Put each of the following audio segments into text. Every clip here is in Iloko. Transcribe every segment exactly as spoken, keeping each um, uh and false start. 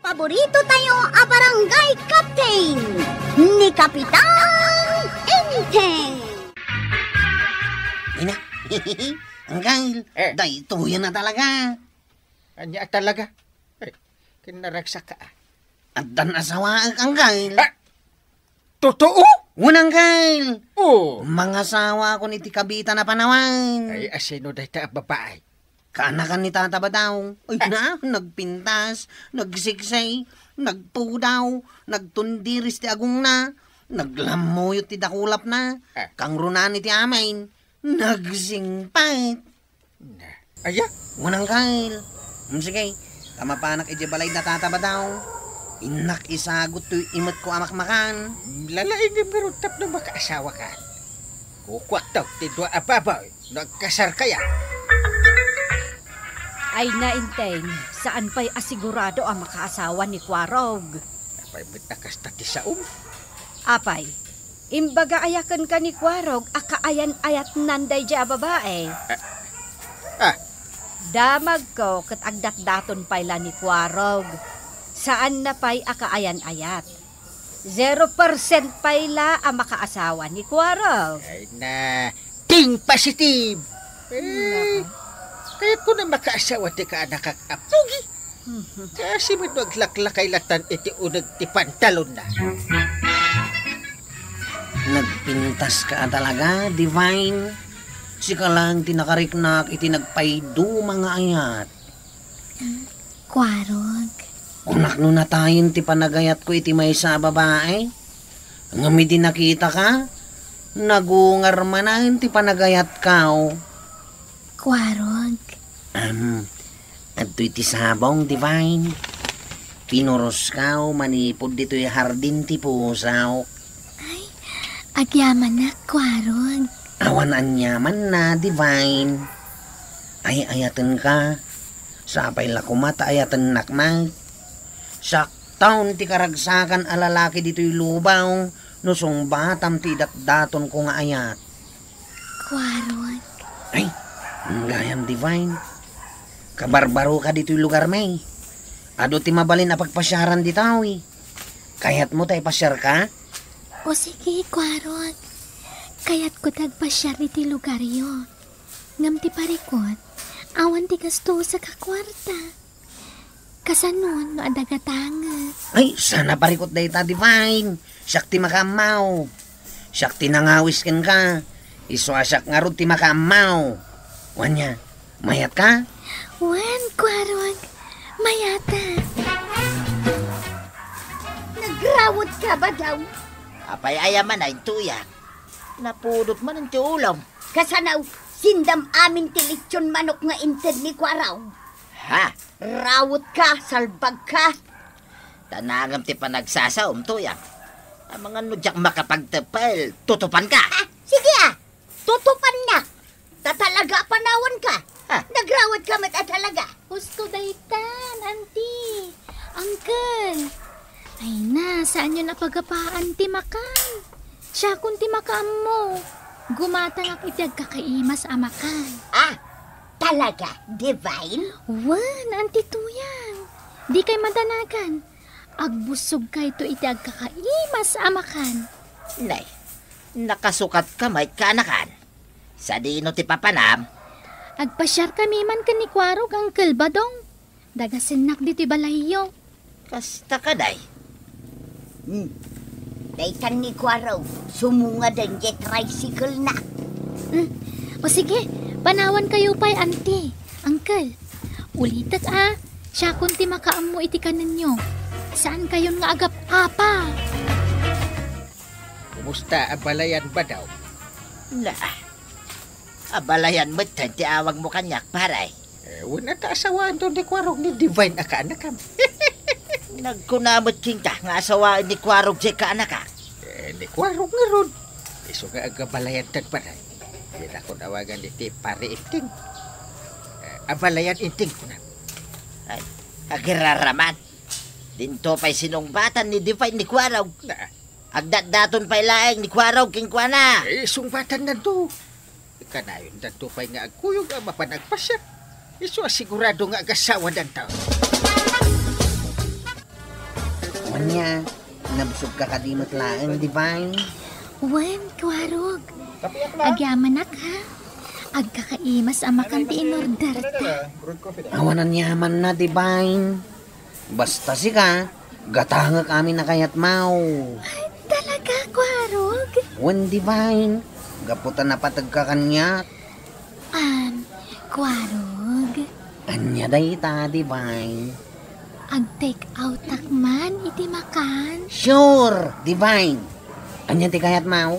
Paborito tayo a barangay captain, ni Kapitan Enteng. Ina, Angkel, Eh. daytoy na talaga. Ania talaga? Eh, kinaragsak ka, ah. Addan asawaek, Angkel. Ah, totoo? Wen, Angkel. Oh. Mangasawa ako iti kabitan a panawen. Ay, asino dayta a babae? Kaanakan ni Tata Badong. Ay, Ah. na, nagpintas, nagsiksay, nagpudaw, nagtundiris ti agongna, naglammuyot ti dakulapna, Ah. kangrunaan iti amin, nagsingpet. Na, aya? Wen, Angkel. Hmm, sige, ta mapanak idiay balay da Tata Badong. Innak isagut toy imetko a makmakan. Lalaingem ngarud tapno makaasawaka. Kukuakto ti dua a baboy. Nagkasar kaya? Ay na, Enteng, saan pay a sigurado a makaasawa ni Kuarog. Apay met a kasta ti saom? Apay, imbaga aya kenka ni Kuarog a kaayan-ayatnan daydiay a babae? Ah, ah. Damagko ket agdatdaton pay la ni Kuarog. Saanna pay a kaayan-ayat. Zero percent pay la a makaasawa ni Kuarog. Ay na, think positive. Eh, Nako. Kayatko na makaasawa ti kaanakak a pugi. Mhm. Kasi met no aglaklakay latan iti uneg ti pantalonna. Nagpintas ka talaga, Divine. Sika lang ti nakariknak iti nagpaiduma nga ayat. Kuarog. Kunak no natayen ti panagayatko iti maysa a babae. Ngem idi nakitaka, nagungar manen ti panagayatko. Kuarog. Am, adtoy ti sabong, Divine. Pinurosko manipud ditoy hardin ti pusok. Ay, agyamanak, Kuarog. Awan aniamanna, Divine. Ay-ayatenka. Sapay la koma ta ayatennak met. Saktaon ti karagsakan a lalaki ditoy lubong no sungbatam ti idatdatonko nga ayat. Kuarog. Ay, gayam, Divine. Kabarbaroka ditoy lugarmi. Adu ti mabalin a pagpasiaran ditoy. Kayatmo ta ipasiarka? O sige, Kuarog. Kayatko ti agpasiar iti lugaryo. Ngem ti parikut, awan ti gastusak a kuarta. Kasano no adda gatangek? Ay, saan a parikut dayta, Divine. Siak ti makaammo. Siak ti nangawis kenka. Isu a siak ngarud ti makaammo. Wen aya, mayatka? Wen, Kuarog. Mayatak. Nagrawetka, Badong. Apay aya manen, Tuyak? Napudot manen ti ulom. Kasano, sindam amin ti litson manok nga inted ni Kuarog. Ha? Rawetka, salbagka. Ta nangem ti panagsasaom, Tuyak. Amangan no diak makapagtepel, tutupanka. Ah, sige, ah. Tutupannak. Ta talaga a panawanka. Ah. Nagrawetka met a talaga. Husto daytan, Auntie. Uncle. Ay na, saanyon a pagapaan ti makan. Siakon ti makaammo. Gumatangak iti agkakaimas a makan. Ah, talaga, Divine? Wen, Auntie Tuyang. Dikay madanagan. Agbussogkayto iti agkakaimas a makan. Nay, nakasukatka met kaanakan. Sadino ti papanam? Agpasiarkami man ken ni Kuarog, Uncle Badong. Dagasennak ditoy balayyo. Kasta kadi? Hmm. Daytan ni Kuarog, sumungaden diay tricycle-na. Hmm. O sige, panawankayo pay, Auntie, Uncle. Ulitek a, siakon ti makaammo iti kanenyo. Saankayon nga agap-apa. Kumusta, abalayan, Badong? Na, abalayan metten ti awagmo kaniak, pare. Eh, wen ta asawaanto ni Kuarog ni Divine a kaanakam. Nagkuna met kenka nga asawaen ni Kuarog diay kaanakak. Eh, ni Kuarog ngarud. Isu nga agabalayantan, pare. Dinakon awagan iti Pare Inting. Eh, abalayan Inting, kunam. Ay, agiraraman. Dinto pay sinungbatan ni Divine ni Kuarog. Na. Agdatdaton pay laeng ni Kuarog kenkuana. Eh, sungbatan nanto. Kanayon danto pay nga agkuyog a mapan agpasiar. Isu a sigurado nga agasawa danto. Ania, nabsogka kadi met laeng, Divine? Wen, Kuarog. Agyamanak, ha? Agkakaimas a makan ti inorderta. Awan aniamanna, Divine. Basta sika, gatangek amin a kayatmo. Ay, talaga, Kuarog? Wen, Divine. Gapu ta napategka kaniak. Am, Kuarog? Ania dayta, Divine? Ag-take outak man iti makan? Sure, Divine. Ania ti kayatmo?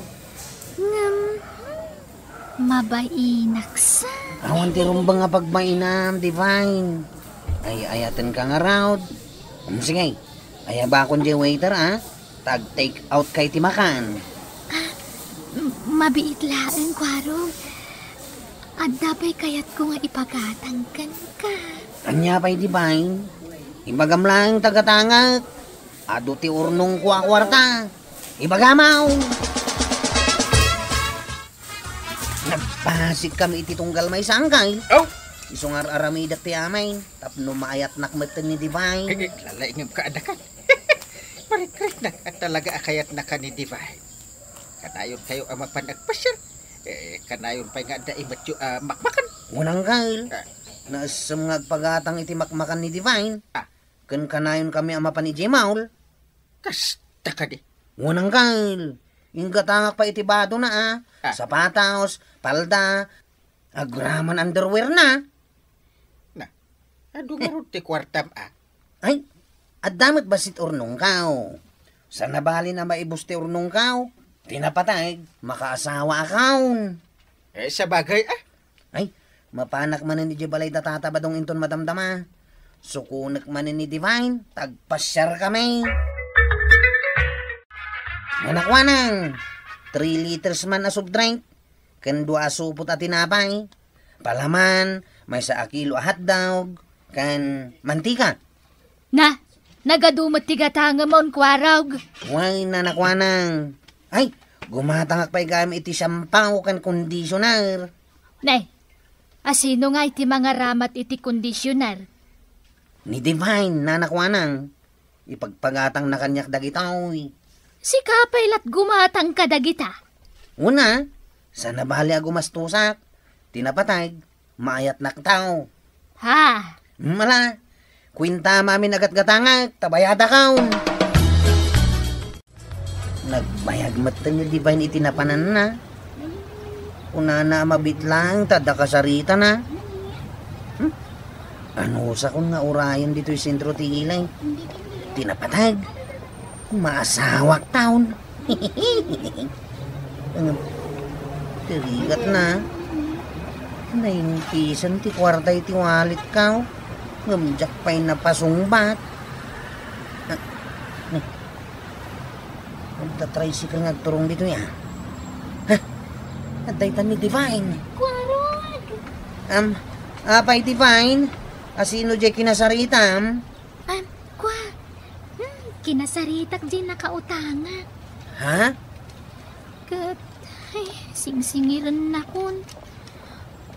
Ngem, hmm, mabainak sa. Awan ti rumbeng a pagbainam, Divine. Ay-ayatenka ngarud. Hmm, sige, ayabakon diay waiter, a. Ta ag-take out ka iti makan. Ah, m-, mabiit laeng, Kuarog. Adda pay kayatko nga ipagatang kenka. Ania pay, Divine? Ibagam laeng ta gatangek. Adu ti urnongko a kuarta. Ibagam. Nagpasikkami iti tunggal maysa, Angkel. Aw! Isu nga ar-aramidek ti amin tapno maayatnak metten ni Divine. Ay, ay, lalaingem ka, adakan. Parikritnak a talaga a kayatnaka ni Divine. Kanayonkayo a mapan agpasiar. Eh, kanayon pay nga adda imetyo a makmakan. Wen, Angkel. Ah. Naessem nga agpagatang iti makmakan ni Divine. Ah. Ken kanayonkami a mapan idiay mall. Kasta kadi? Wen, Angkel. Inggatangak pay iti badona, a. Ah. Sapatos, palda, agraman underwear na. Na, adu ngarud ti kuartam, a? Ay, adda met bassit urnongko. Saan a bali a maibus ti urnongko. Ti napateg, makaasawaakon. Eh, sabagay, a. Ay, mapanak manen idiay balay da Tata Badong inton madamdama. Sukonek manen ni Divine, ta agpasiarkami. Nanakuanang, three liters man a soft drink, ken dua a supot a tinapay, palaman, maysa a kilo a hotdog, ken mantika. Na, nagadu met ti gatangem, Kuarog. Wen, nanakuanang. Ay, gumatangak pay gayam iti shampoo ken conditioner. Ne, asino ngay ti mangaramat iti conditioner? Ni Divine, nanakuanang. Ipagpagatangna kaniak dagitoy. Sika pay lat gumatang kadagita? Wen a, saan a bali a gumastosak. Ti napateg, maayatnak tao. Ha? Mala, kuentam amin a gatgatangek, ta bayadakon. Nagbayag met ni Divine iti napananna. Kunana a mabiit laeng ta adda kasaritana. Hmm? Anusakon nga urayen ditoy sentro ti ilay. Ti napateg. Maasawak taon. Ano? Ti rigat na. Nainpisan ti kuarta iti wallet ko. Ngem diak pay napasungbat. Ah, ni. Adda tricycle nga agturong ditoy, a. Ha? Adda itan ni Divine. Kuarog! Am, apay Divine? Asino diay kinasaritam? Am, kua. Hmm, kinasaritak diay nakautangak. Ha? Ket, ay, singsingirennakon.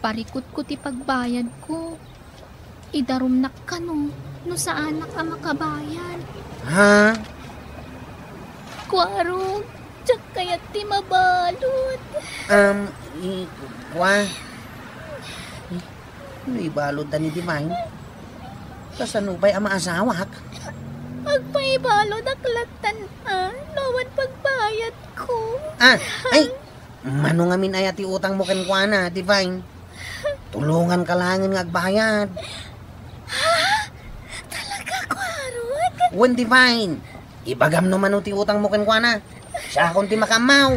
Parikutko ti pagbayadko. Idarumnak kano no saanak a makabayad. Ha? Kuarog, diak kayat ti mabalud. Um, i-, kua? I-, no ibalud da ni Divine? Kasano pay a maasawak? Agpaibaludak lattan, a, no awan pagbayadko. Ah, ay, Mano ngamin aya ti utangmo kenkuana, Divine? Tulonganka laengen nga agbayad. Ha? Talaga, Kuarog? Wen, Divine. Ibagam no mano ti utangmo kenkuana. Siakon ti makaammo.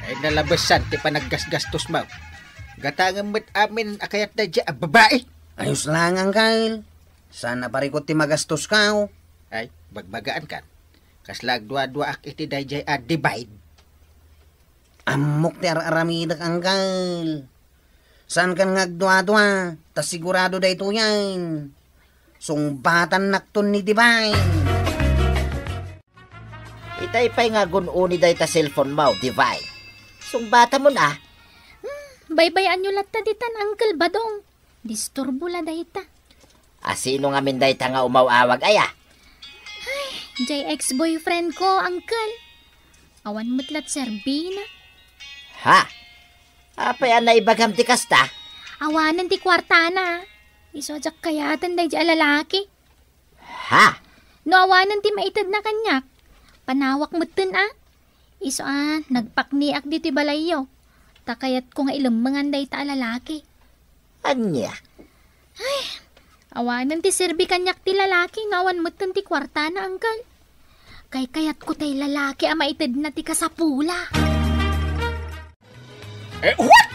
Ay, nalabesan ti panaggasgastosmo. Gatangem met amin a kayat daydiay a babai. Ayos laeng, Angkel. Saan a parikut ti magastosko. Ay, bagbagaankan. Kasla agduaduaak iti daydiay a divide. Ammok ti ar-aramidek, Angkel. Saankan nga agduadua, ta sigurado daytoyen. Sungbatannakton ni Divine. Itay pay nga agun-oni dayta cellphone mo, Divine. Sungbatamon, a. Hmm, baybay-anyo latta ditan, Uncle Badong. Disturbo la dayta. A sino ngamin dayta nga umaw-awag aya? Jay ex-boyfriend ko, uncle. Awan met la ti serbina. Ha? Apay a naibagam ti kasta? Awanen ti kuartana. Isu a diak kayaten daydi a lalaki. Ha? No awanen ti maitedna kaniak, panawak metten a. Isu a, nagpakniak ditoy balayyo. Ta kayatko nga ilemmengan dayta a lalaki. Ania? Ay, awanen ti serbi kaniak ti lalaki no awan metten ti kuartana, uncle. Kaykayatko tay lalaki a maitedna ti kasapula. Eh, what?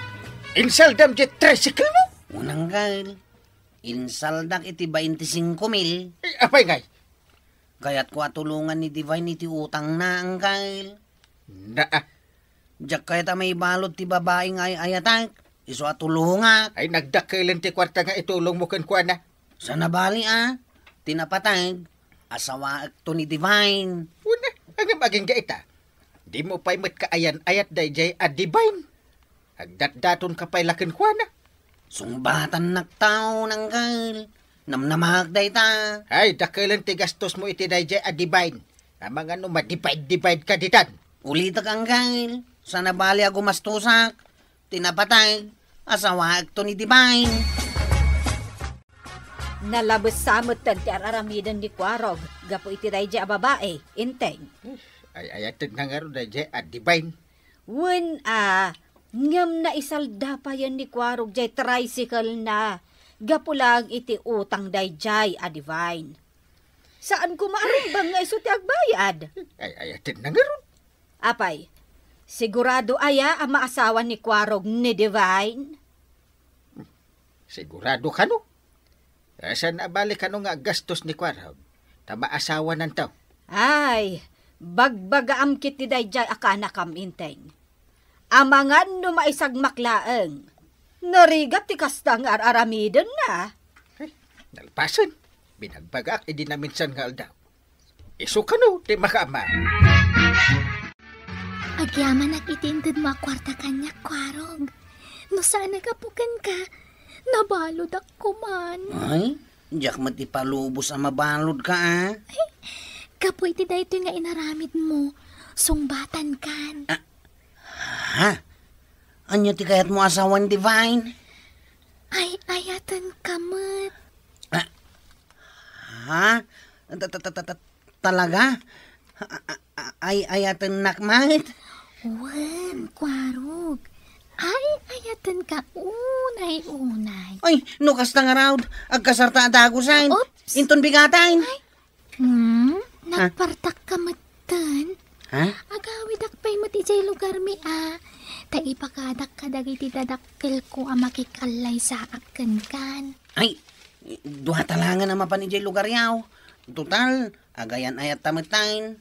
Insaldam diay tricycle mo? Unang, Kyle. Insaldak iti bainti singko mil. Eh, apay ngay? Kayatko a tulongan ni Divine iti utangna, Uncle. Na, ah. Diak kayat a maibalud ti babai nga ay-ayatak. Isu a tulongak. Ay, nagdakkelen ti kuarta nga itulongmo kenkuana. Saan a bali, a. Ti napateg, asawaekto ni Divine. Una, ngem agingga ita. Dimo pay met kaayan-ayat daydiay a Divine. Agdatdatonka pay la kenkuana. Sungbatannakto, Uncle. Namnamaak dayta. Ay, dakkelen ti gastosmo iti daydiay a Divine. Amangan no madivide-divideka ditan. Ulitek, Uncle. Saan a bali a gumastosak. Ti napateg, asawaekto ni Divine. Nalabessa metten ti ar-aramiden ni Kuarog gapu iti daydiay a babai, Enteng. Ay-ayatenna ngarud daydiay a Divine. Wen a, ngem naisalda payen ni Kuarog diay tricycle-na gapu laeng iti utang daydiay a Divine. Saan koma a rumbeng nga isu ti agbayad. Ay-ayatenna ngarud. Apay, sigurado aya a maasawa ni Kuarog ni Divine? Sigurado kano? Eh, saan a bali kano nga aggastos ni Kuarog? Ta maasawananto. Ay, bagbagaam ketdi daydiay a kaanakam, Enteng. Amangan no maisagmak laeng. Narigat ti kasta nga ar-aramidenna. Ay, nalpasen. Binagbagaak idi naminsan nga aldaw. Isu kano ti makaammo. Agyamanak iti intedmo a kuarta kaniak, Kuarog. No saan a gapu kenka, nabaludak koman. Ay, diak met ipalubos a mabaludka, a. Ay, gapu iti daytoy nga inaramidmo, sungbatankan. Ah, ha? Ania ti kayatmo a sawen, Divine? Ay-ayatenka met. Ah, ha? Ta-, ta-, ta-, ta-, ta-, talaga? A-, a-, a-, ay-ayatennak met? Wen, Kuarog. Ay-ayatenka unay-unay. Ay, no kasta ngarud, agkasarta a dagusen. Oops. Inton bigaten. Ay, Hmm? Ha? Nagpartakka metten? Ha? Agawidak pay met idiay lugarmi a. Ta ipakadak kadagiti dadakkelko a makikallaysaak kenkan. Ay, duata laengen a mapan idiay lugaryo. Total, agayan-ayatta metten.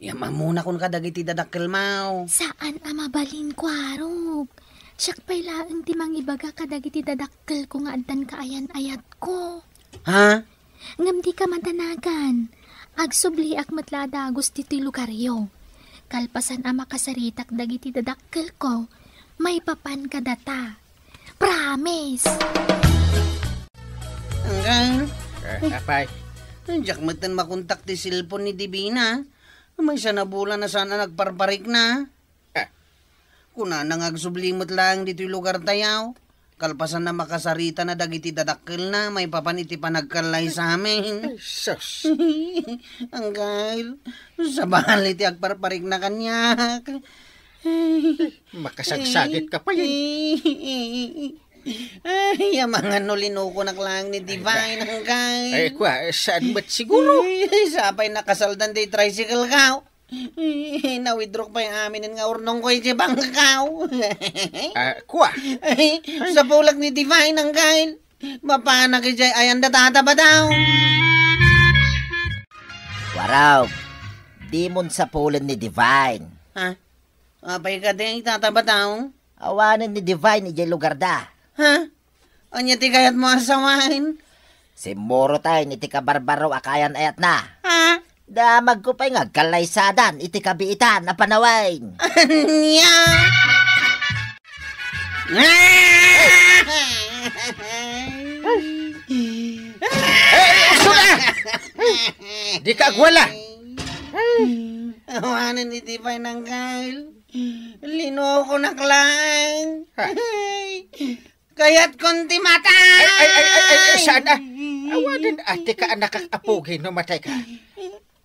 Iam-ammonakon kadagiti dadakkelmo. Saan a mabalin, Kuarog. Siak pay laeng ti mangibaga kadagiti dadakkelko nga addan kaayan-ayatko. Ha? Ngem dika madanagan. Agsubliak met la a dagus ditoy lugaryo. Kalpasan a makasaritak dagiti dadakkelko, maipapan kadata. Promise! Anggang? Eh, apay? Diak metten makontak ti cellphone ni Divine. Maysa a bulan a saan a nagparparikna. Eh. Kunana nga agsubli met laeng ditoy lugartayo. Kalpasan a makasaritana dagiti dadakkelna maipapan iti panagkallaysamin. Ay, sus. Angkel, sabali ti agparparikna kaniak. Makasagsagitka pay. Ay, amangan no linukonak laeng ni Divine, angkel. Ay, kua, saan met siguro? Ay, sapay nakasaldan ti tricycle-ko. Nawidrok pay aminen nga urnongko idiay bangko. Ah, kua? Ay, sapulek ni Divine, angkel. Mapanak idiay ayan da Tata Bataw. Warog, dimon sapulen ni Divine. Ha? Apay kadi, Tata Bataw? Awanen ni Divine idiay lugarda. Ha? Ania ti kayatmo a sawen? Simmurotay iti kabarbaro a kaayan-ayatna. Ha? Damagko pay nga agkallaysadan iti kabiitan a panawen. Ania? Ay! Dika agwala. Awanen iti pay nangkail. Linokonak laeng. Ha? Kayatkon ti matay! Ay, ay, ay, ay, ay, ay, saan, ah? Awanen, ati ka, anak, apugi, no matay ka.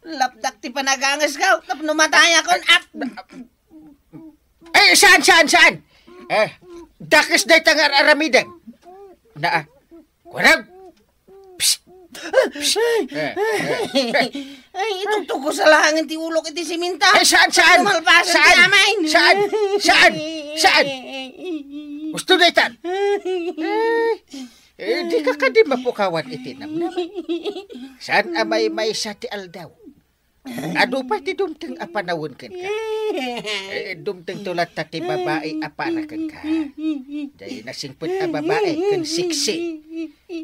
Lapdak ti panagangas ka, tapno matayakon, ap-, Ay, saan, saan, saan? Eh, dakes dayta nga ar-aramidem. Na, ah, kunam. Psst! Psst! Eh, eh, eh. Ay, itugtog ko sa lahangen ti ulok iti siminta. Ay, saan, saan? Tumalpasan ti Saan? amain. Saan? Saan? Saan? Gusto na itan. Eh, eh, di ka kadi mapukawan iti namnam. Saan a maymaysa ti aldaw? Adu pay ti dumteng a panawen kenka? Eh, dumtengto latta ti babai a para kenka. Dayta nasingpet a babai ken sexy.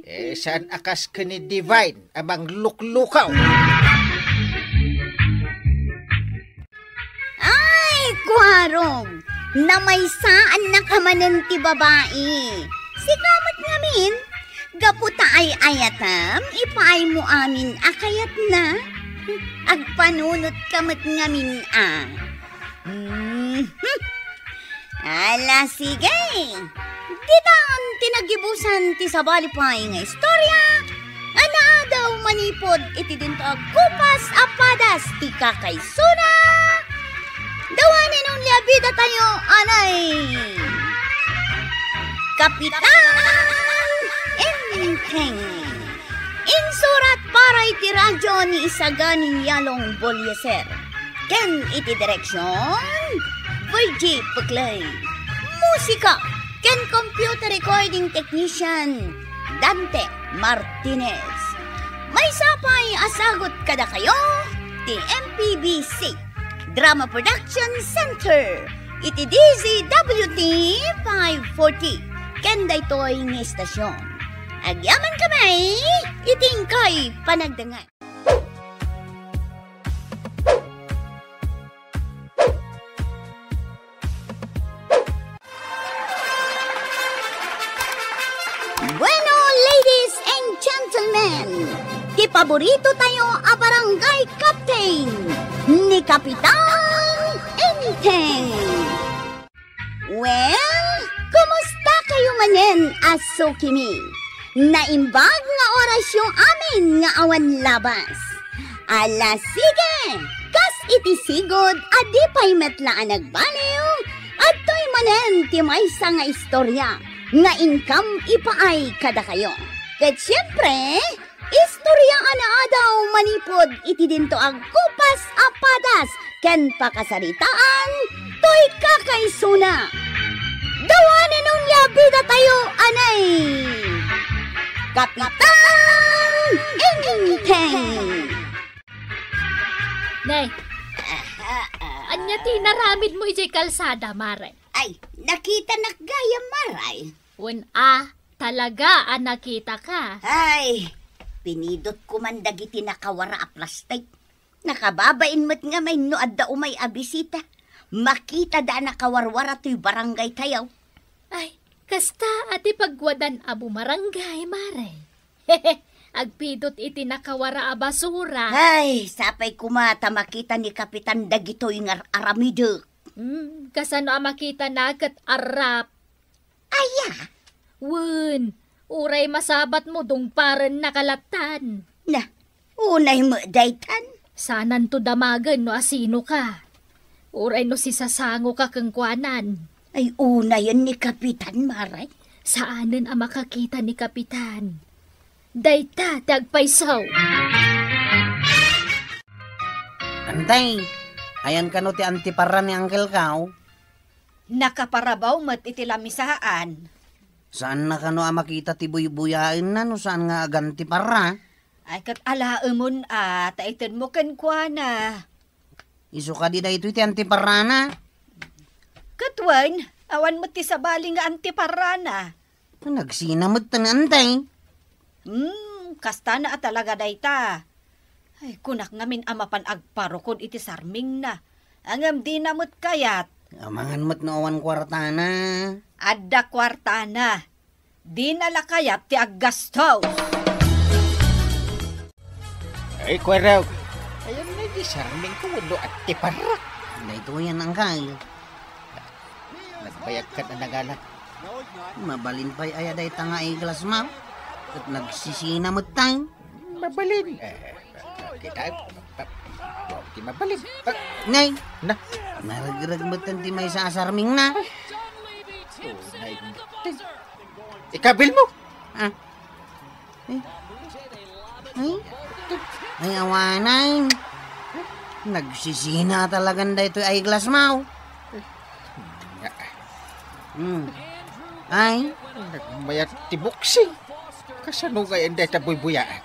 Eh, saan a kas ken ni Divine a mangluklukaw? Ay, kuarog! Namaysaannaka manen ti babai. Sika met ngamin, gapu ta ay-ayatem, ipaaymo amin a kayatna. Agpanunotka met ngamin a. Mhm. Ala, sige. Ditan ti nagibusan ti sabali pay nga istorya a naadaw manipud iti dinto a kupas a padas ti kakaisuna. The one and only a bida tayo, anay, Kapitan Enteng. Insurat para iti radyo ni Isagani Yalong Bolieser. Ken iti direksion, Virgie Peclay. Musika ken computer recording technician, Dante Martinez. Maysa pay a sagut kadakayo ti M P B C Drama Production Center iti D Z W T five forty. Ken daytoy nga estasion, agyamankami iti inkay panagdangan. Bueno, ladies and gentlemen, ti paborito tayo a barangay captain, ni Kapitan Enteng. Well, kumusta kayo manen a sukimi? Naimbag nga orasyo amin nga awan labas. Ala, sige! Kas iti sigud a di pay met la a nagbaliw, adtoy manen ti maysa nga istorya nga inkam ipaay kadakayo. Ket siempre, istorya a naadaw manipud iti dinto a kupas a padas ken pakasaritaan toy kakaisuna. The one and only a bida tayo, anay, Kapitan Enteng. Nay, ania ti inaramidmo idiay kalsada, Mare? Ay, nakitanak gayam, Mare. Wen a, talaga a nakitaka. Ay, pinidotko man dagiti nakawara a plastik. Nakababain met ngamin no adda umay a bisita. Makitada a nakawarwara toy barangay tayo. Ay, kasta a ti pagwadan a bumarangay, Mare. Agpidot iti nakawara a basura. Ay, sapay koma ta makita ni Kapitan dagitoy nga ar-aramidek. Hmm, kasano a makitana ket arrap? Aya? Wen, uray masabatmo dungparennaka lattan. Na, unay met daytan. Saananto damagen no asinoka. Uray no sisasangoka kenkuanan. Ay, unayen ni Kapitan, Mare. Saanen a makakita ni Kapitan. Dayta ti agpayso. Antay, ayan kano ti antiparra ni Uncle Kao? Nakaparabaw met iti lamisaan. Saanna kano a makita ti buybuyaenna no saan nga agantiparra? Ay, ket alaemon a, ta itedmo kenkuana. Isu kadi daytoy ti antiparrana? Ket wen, awan met ti sabali nga antiparrana. Nagsina met ten, Antay. Hmm, kastana a talaga dayta. Ay, kunak ngamin a mapan agparukod iti sarmingna. Ngem dina met kayat. Amangan met no awan kuartana. Adda kuartana. Dina la kayat ti aggastos. Ay, Kuwarog. Ayan na di sarming ko, wano at tiparak. Daytoyen, Angkal. Nagbayag ka na nagalan. Mabalin pay aya dayta nga eyeglass mo? Ket nagsisina met tayo. Mabalin. Eh, kita, di mabalin. Ah, Nay, na. Naregreg met ti maysa a sarming na. Oh, Nay. Ikabil mo. Ah. Eh? Ay? Ay, awanan. Nagsisina talagan daytoy eyeglass mo. Hmm. Ay? Nagmayat ti boxing. Kasano nga indi ta buybuyaak?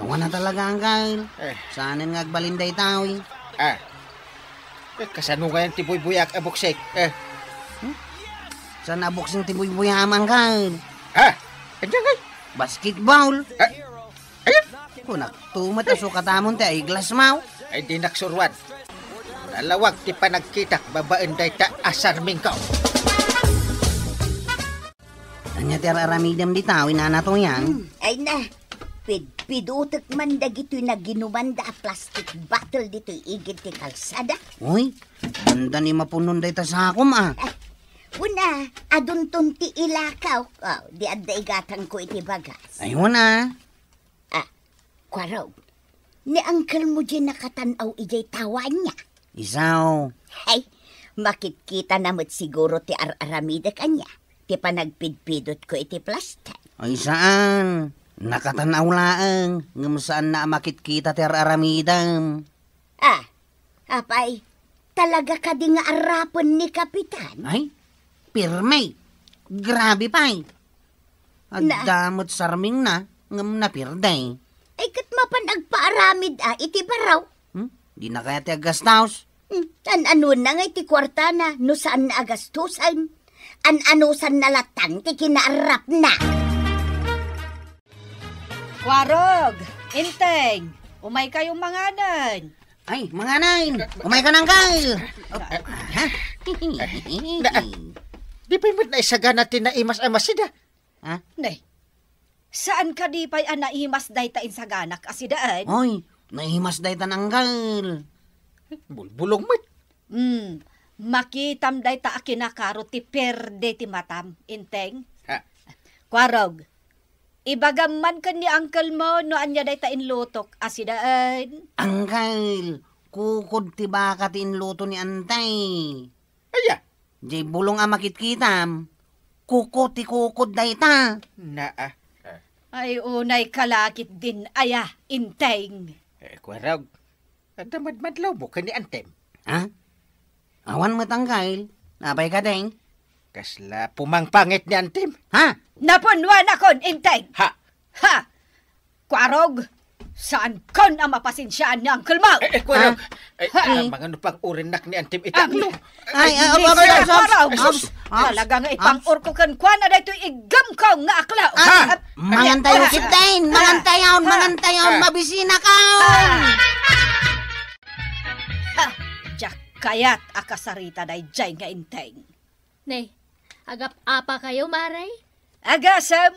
Awan na talaga, Angkal. Eh. Saanen nga agbalin daytoy. Ah. Eh, kasano ngayon ti buybuyaak a boxing? Eh. Hmm? Saan a boxing ti buybuyaam, Angkal? Ha? Anya ngay? Basketball. Ah, ayan. Kunak tumet a sukatamon ti eyeglass mo. Ay, di naksuruan. Nalawag ti panagkitak babaen dayta a sarmingko. Ania ti ar-aramidem dita, inana Toyan? Hmm, ay na, pidpidutek man dagitoy naginumanda a plastic bottle ditoy igid ti kalsada. Uy, banda ni mapunon dayta sakom, ah. Ah, una, adunton ti ilakaw. Oh, di adda igatangko iti bagas. Ay, una. Ah, Kuarog, ni uncle mo diay nakatan-aw idiay tawa ania? Isao. Ay, makitkitana met siguro ti ar-aramidek ania, ti panagpidpidotko iti plastic. Ay, saan. Nakatan-aw laeng, ngem saanna a makitkita ti ar-aramidem. Ah, apay, talaga kadi nga arrapen ni Kapitan? Ay, pirme. Grabe pay. Na- Adda met sarmingna, ngem napirdey. Ay, ket mapan agpaaramid a iti baro. Hmm? Dina kayat ti aggastos? Hmm, an-anonna nga iti kuartana, no saanna a gastusen? An-anosanna latta ti kinaarrapna? Kuarog, Enteng, umaykayo manganen. Ay, manganen! Umayka, uncle! Ha? Na, di pay met naisagana ti naimas a masida. Ha? Ne, saan kadi pay a naimas dayta insaganak a sidaen? Oy, naimas dayta, uncle. Bulbulong met. Hmm, makitam dayta a kinakaro ti perde ti matam, Enteng. Ha? Kuarog, ibagam man ken ni uncle mo no ania dayta inlutok a sidaen. Uncle, kukod ti baka ti inluto ni Antay. Aya? Diay bulong a makitkitam, kuko ti kukod dayta. Naa. Ay, unay kalakit din aya, Enteng. Eh, Kuarog, adda madmadlaw mo ken ni Antem. Ha? Awan met, uncle. Apay kadi? Kasla pumangpangit ni Antem. Ha? Napunwanakon, Enteng! Ha? Ha! Kuarog, saankon a mapasensiaan ni uncle mo! Eh, eh, Kuarog. Ah. Eh, ha? Ah, mangano pang urinnak ni Antem iti aklo? Ay, ah, Kuarog, Kuarog. Talaga nga ipang-urko kenkuana daytoy iggamko nga aklo. Ah, mangantayo, Antem, mangantayon, mangantayon, mabisinakon. Ha! Diak kayat a kasarita daydiay nga Enteng. Ne, agap-apakayo, Mare? Agasem,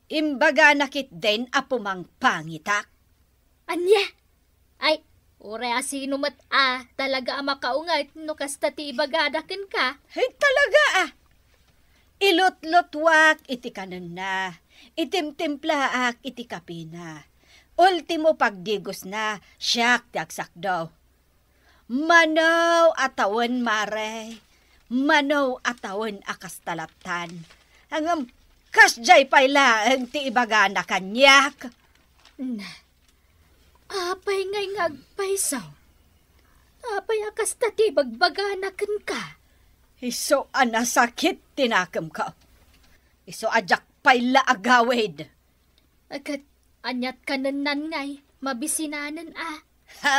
imbagana ketdin a pumangpangitak. Ania? Ay, uray a sino met a talaga a makaunget no kasta ti ibagada kenka? Ay, talaga a! Ilutlutuak iti kanenna, itimtimplaak iti kapina. Ultimo pagdigosna, siak ti agsakdo. Mano a tawen, Mare. Mano a tawen a kasta lattan. Ngem, kasdiay pay laeng ti ibagana kaniak. Na, apay ngay nga agpayso? Apay a kasta ti ibagbagana kenka? Isu a nasakit ti nakemko. Isu a diak pay la agawid. Ket aniat kanennan ngay, mabisinanen a? Ha?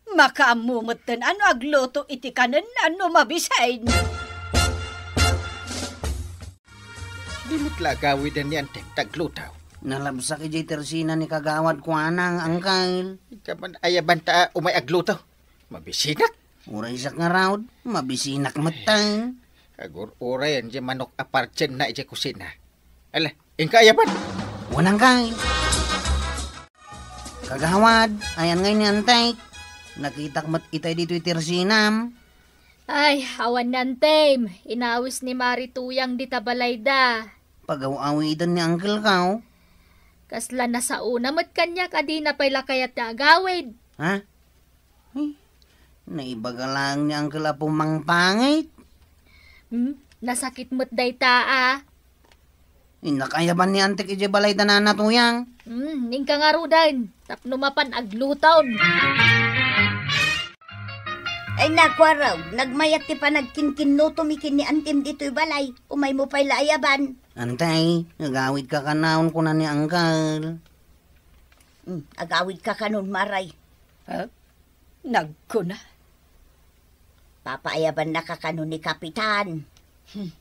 Makaammo metten a no agluto iti kanennan no mabisin. Di met la agawiden ni Antem ti agluto. Nalabsak idiay tersina ni kagawad kuana, uncle. Ikaman, ayaban ta umay agluto. Mabisinak. Uray siak ngarud, mabisinak metten. Agur-urayen diay manok a partienna idiay kusina. Ala, inka ayaban. Wen, uncle. Kagawad, ayan ngay ni Antek. Nakitak met itay ditoy tersinam. Ay, awan ni Antem. Inawis ni Mari Tuyang dita balayda. Pagaw-awiden ni Uncle Kao. Kasla nasaona met kaniak a dina pay la kayat ti agawid. Ha? Ay, naibaga laeng ni Uncle a pumangpangit. Hmm, nasakit met dayta a. Innak ayaban ni Antik idiay balay da Nana Tuyang. Hmm, inka ngaruden, tapno mapan agluton. Ay, naku, Araw, nagmayat ti panagkinkinnutomi ken ni Antim ditoy balay. Umaymo pay la ayaban. Antay, agawidka kanon, kuna ni Uncle. Hmm, agawidka kanon, Maray. Ha? Nagkuna? Papaayabannaka kano ni Kapitan? Hmm.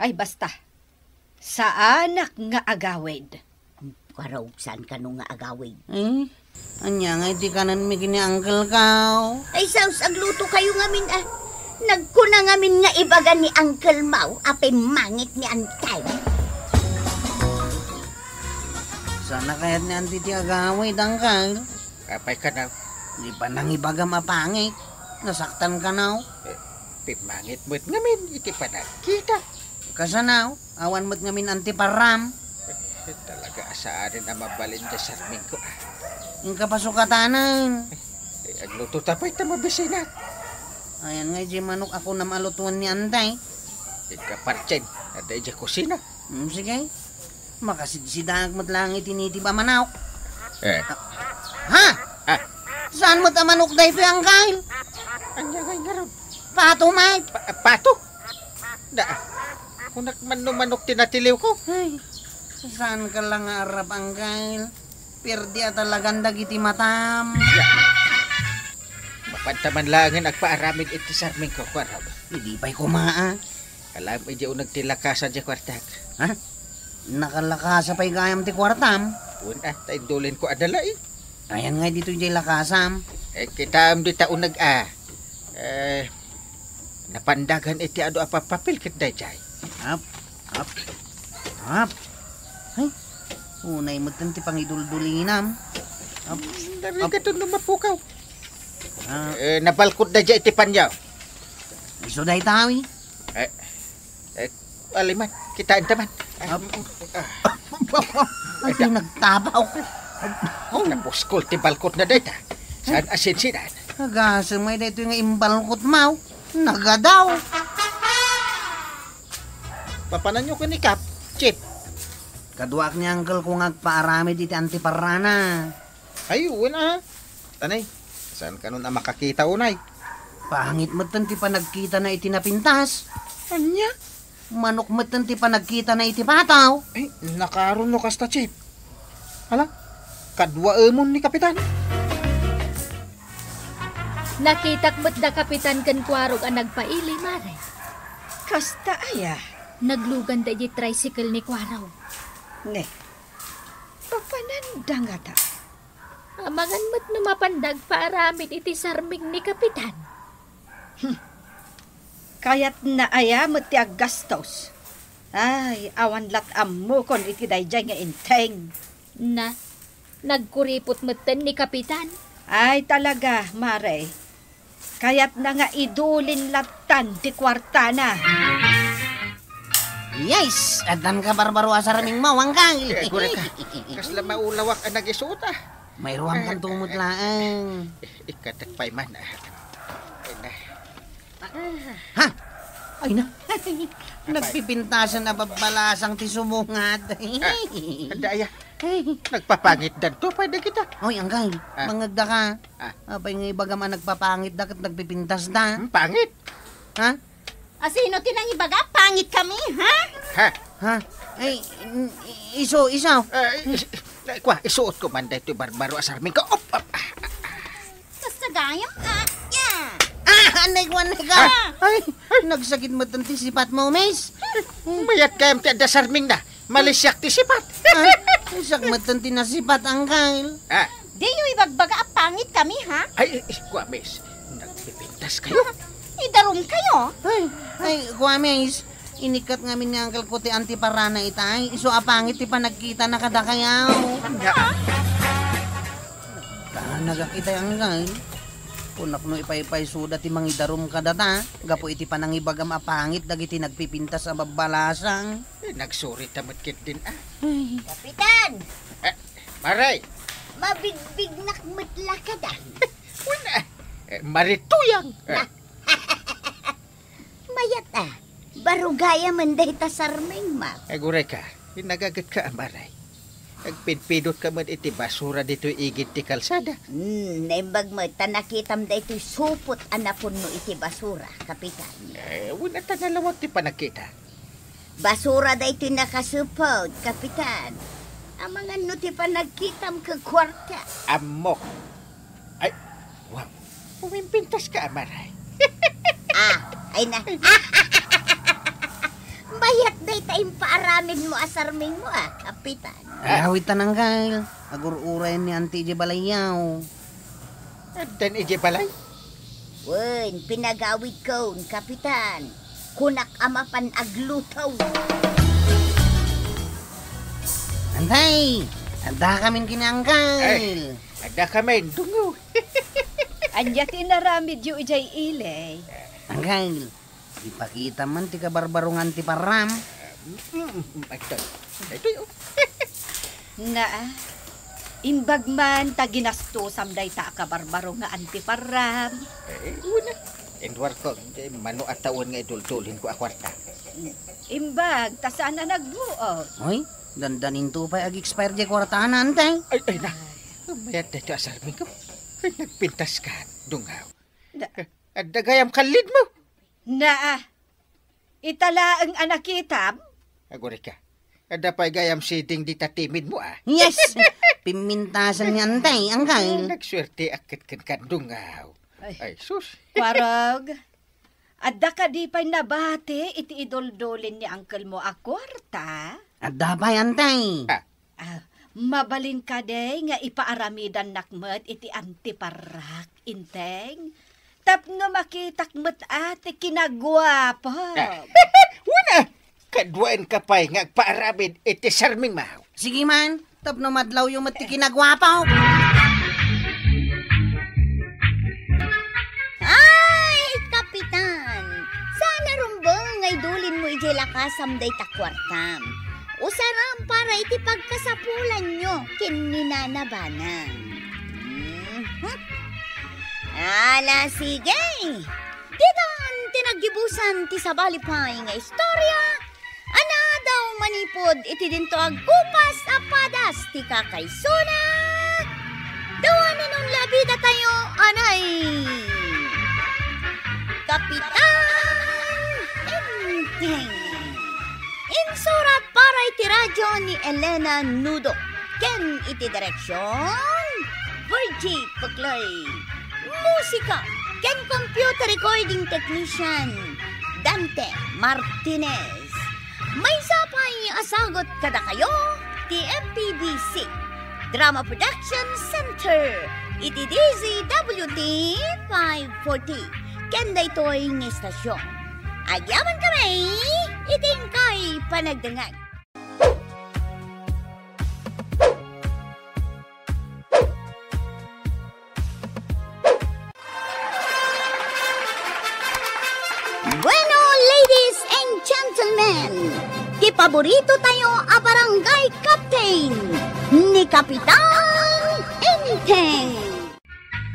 Ay, basta. Saanak nga agawid. Hmm, Kwarog, saan kano nga agawid? Eh, ania nga iti kanenmi ken ni Uncle Kao? Ay, sus, agluto kayo ngamin, ah. Nagkuna ngamin nga ibaga ni Uncle Mau a pimmangit ni Antay. Saan a kayat ni Anti ti agawid, Uncle? Apay kano? Di ba nangibagam a pangit? Nasaktan kano? Eh, pimmangit met ngamin iti panagkita. Kasano? Awan met ngamin antiparam. Eh, talaga a saanen a mabalin da Sarmingko, ah. Inka pasukatanen. Eh, agluto ta pay ta mabisinak. Ayan nga idiay manok a kunam a lutuan ni Anday. Inka partsien, adda idiay kusina. Hmm, sige. Makasidsidaak met laeng iti nitib a manok. Eh. Ha? Ah. Saan met a manok daytoy, Angkal? Ania ngay ngarud? Pato met. Pa-, pato? Da, kunak man no manok ti natiliwko. Ay, saan ka lang nga arap, Angkal? Perdi a talagan dagiti matam. Ya. Mapantaman laengen agpaaramid iti Sarmingko, Kwarog. Idi pay kumaa. Alam, idiay uneg ti lakasa diay kuartak. Ha? Nakalakasa pay gayam ti kuartam? Wen, ah, ta indulinko a dala, eh. Ayan nga ditoy diay lakasam. Eh, kitaem dita uneg, ah. Eh, napandagan iti adu a papapil ket daydiay. Ap, ap, ap. Ay, unay metten ti pangiduldulinam. Ap, ap. Narigaton no mapukaw. Ah. Eh, nabalkod daydiay iti panyaw. Isu dayta, wi. Eh, eh, aliman, kitaenta man. Ah. Ay, nagtabaw. Oh, napuskol ti balkotna dayta. Saan a sinsinan? Agasem ay daytoy nga imbalkot, maw. Nagadaw. Papananyo ken ni Kap, Chief? Kaduak ni uncle ko nga agpaaramid iti antiparana. Ay, wen a. Tanay, saan kanon a makakita unay? Pangit metten ti panagkitana iti napintas. Ania? Manok metten ti panagkitana iti pataw. Ay, nakaron no kasta, Chief. Hala, kaduaemon ni Kapitan. Nakitak met da Kapitan ken Kuarog a nagpaili, Mare. Kasta aya? Naglugan da iti tricycle ni Kuarog. Ne, papananda ngata? Amangan met no mapanda agpaaramid iti sarming ni Kapitan. Hmm. Kayatna aya met ti aggastos? Ay, awan lat ammokon iti daydiay nga inteng. Na, nagkuripot metten ni Kapitan. Ay, talaga, Mare. Kayatna nga idulin lattan ti kuartana. Yes! Addan ka barbaro a sarming mo, Angkal. Eh, agurayka. Kasla maulawak a nagisuot, ah. Mairuam kan tumot laeng. Eh, ikatek pay man, ah. Ay, na. Ha? Ay, na. Apay? Nagpipintasan a babbalasang ti sumungad. Ah, adda aya. Nagpapangitdan to, pwede kita. Oy, Angkal, ah, mangngegda ka. Ah. Apay nga ibagam a nagpapangitda ket nagpipintasda? Hmm, pangit. Ha? Asino ti nangibaga? Pangit kami, ha? Ha? Ha? Ay, mm, i-, isu, isu. Ah, is-, eh, kwa, isuot ko man daytoy barbaro a sarming ko. Op, op, ah, ah, ah. Kasagayam, ah, ya. Ah, anay ko, anay ka. Ah. Ay, ay, nagsakit metten ti sipat mo, miss. Mayat gayam ti adda sarming na. Malisiak ti sipat. Ah, siak metten ti nasipat, Angkal. Ah. Diyo ibagbaga a pangit kami, ha? Ay, ay, ay, kwa, miss. Nagpipintas kayo? Idarum kayo? Ay, ay, kwa, miss. Inikkat ngamin ni Uncle ko ti antiparana ita, ay. Isu a pangit ti panagkitana kadakayaw. Anda? Ah, nagakitay, Anggal. Kunak no ipaypaysoda ti mangidarum kadata, gapu iti panangibagam a pangit dagiti nagpipintas a babbalasang. Eh, nagsurita met ketdin, ah. Ay. Kapitan! Eh, Maray! Mabigbignak met la kada. Wen, eh, Marituyang! Eh. Mayat a, baro gayamen dayta sarmingmo. Aguray ka, nagagetka a Maray. Agpidpidotka met iti basura ditoy igid ti kalsada. Hmm, naimbag met ta nakitam daytoy supot a napunno iti basura, Kapitan. Eh, wen, ata nalawag ti panagkita. Basura daytoy nakasupot, Kapitan. Amangan no ti panagkitam ket kuarta. Ammok. Ay, wow. Pumimpintas ka, Maray. Ah, ay na. Mayat dayta impaaramidmo a sarmingmo, ah, Kapitan. Ay, awitan, Anggal. Agur-uray ni Auntie idiay balayyo. Addan idiay balay? Wen, pinagawidkon, Kapitan. Kunak a mapan agluto. Antay, adda kamin ken ni Anggal. Ay, adda kamin, dungaw. Ania ti inaramidyo idiay ili? Anggal, ipakitam man ti kabarbarungan ti parram. Mm, mm, mm, ito. Ito, oh. Naa, imbag man ta ginastosam dayta a kabarbarungan ti parram. Eh, una. Induarko, eh, mano a tawen nga iduldulinko a kuarta. Imbag, ta saan a nagbuot. Hoy, dandaninto pay ag-expire diay kuartana, Antay. Ay, ay na. Mayat daytoy a sarmingko. Ay, nagpintas ka, dungaw. Da- Adda gayam kallidmo. Naa, ita laeng a nakitam? Aguray ka. Adda pay gayam siding dita timidmo, ah. Yes! Pimintasan ni Antay, Anggal. Nagsuerteak ket kenka, dungaw. Ay. Ay, sus. Kuarog, adda kadi pay nabati iti iduldulin ni angkelmo a kuarta? Adda pay, Antay. Ah, Ah, mabalin kadi nga ipaaramidannak met iti antiparrak, Inteng? Tapno makitak met a ti kinaguapo. Ah, una, kaduaenka pay nga agpaaramid iti sarmingmo. Sige man, tapno madlawyo met ti kinaguapo. Ay, Kapitan! Saan a rumbeng nga idulinmo idiay lakasam dayta kuartam. Usaram para iti pagkasapulanyo ken ni Nana Banang. Mhm. Ala, sige. Ditan ti naggibusan ti sabali pay nga istorya a naadaw manipud iti dinto a gupas a padas ti kakaisuna. Dawanen unla a bidatayo, anay! Kapitan Enteng. Insurat para iti radyo ni Elena Nudo ken iti direksion, Virgie Peclay. Musika ken computer recording technician, Dante Martinez. Maysa pay a sagut kadakayo ti M P B C Drama Production Center iti D Z W T five forty ken daytoy nga istasyon. Agyamankami iti inkay panagdengngeg. Bueno, ladies and gentlemen, ti paborito tayo a barangay captain, ni Kapitan Enteng.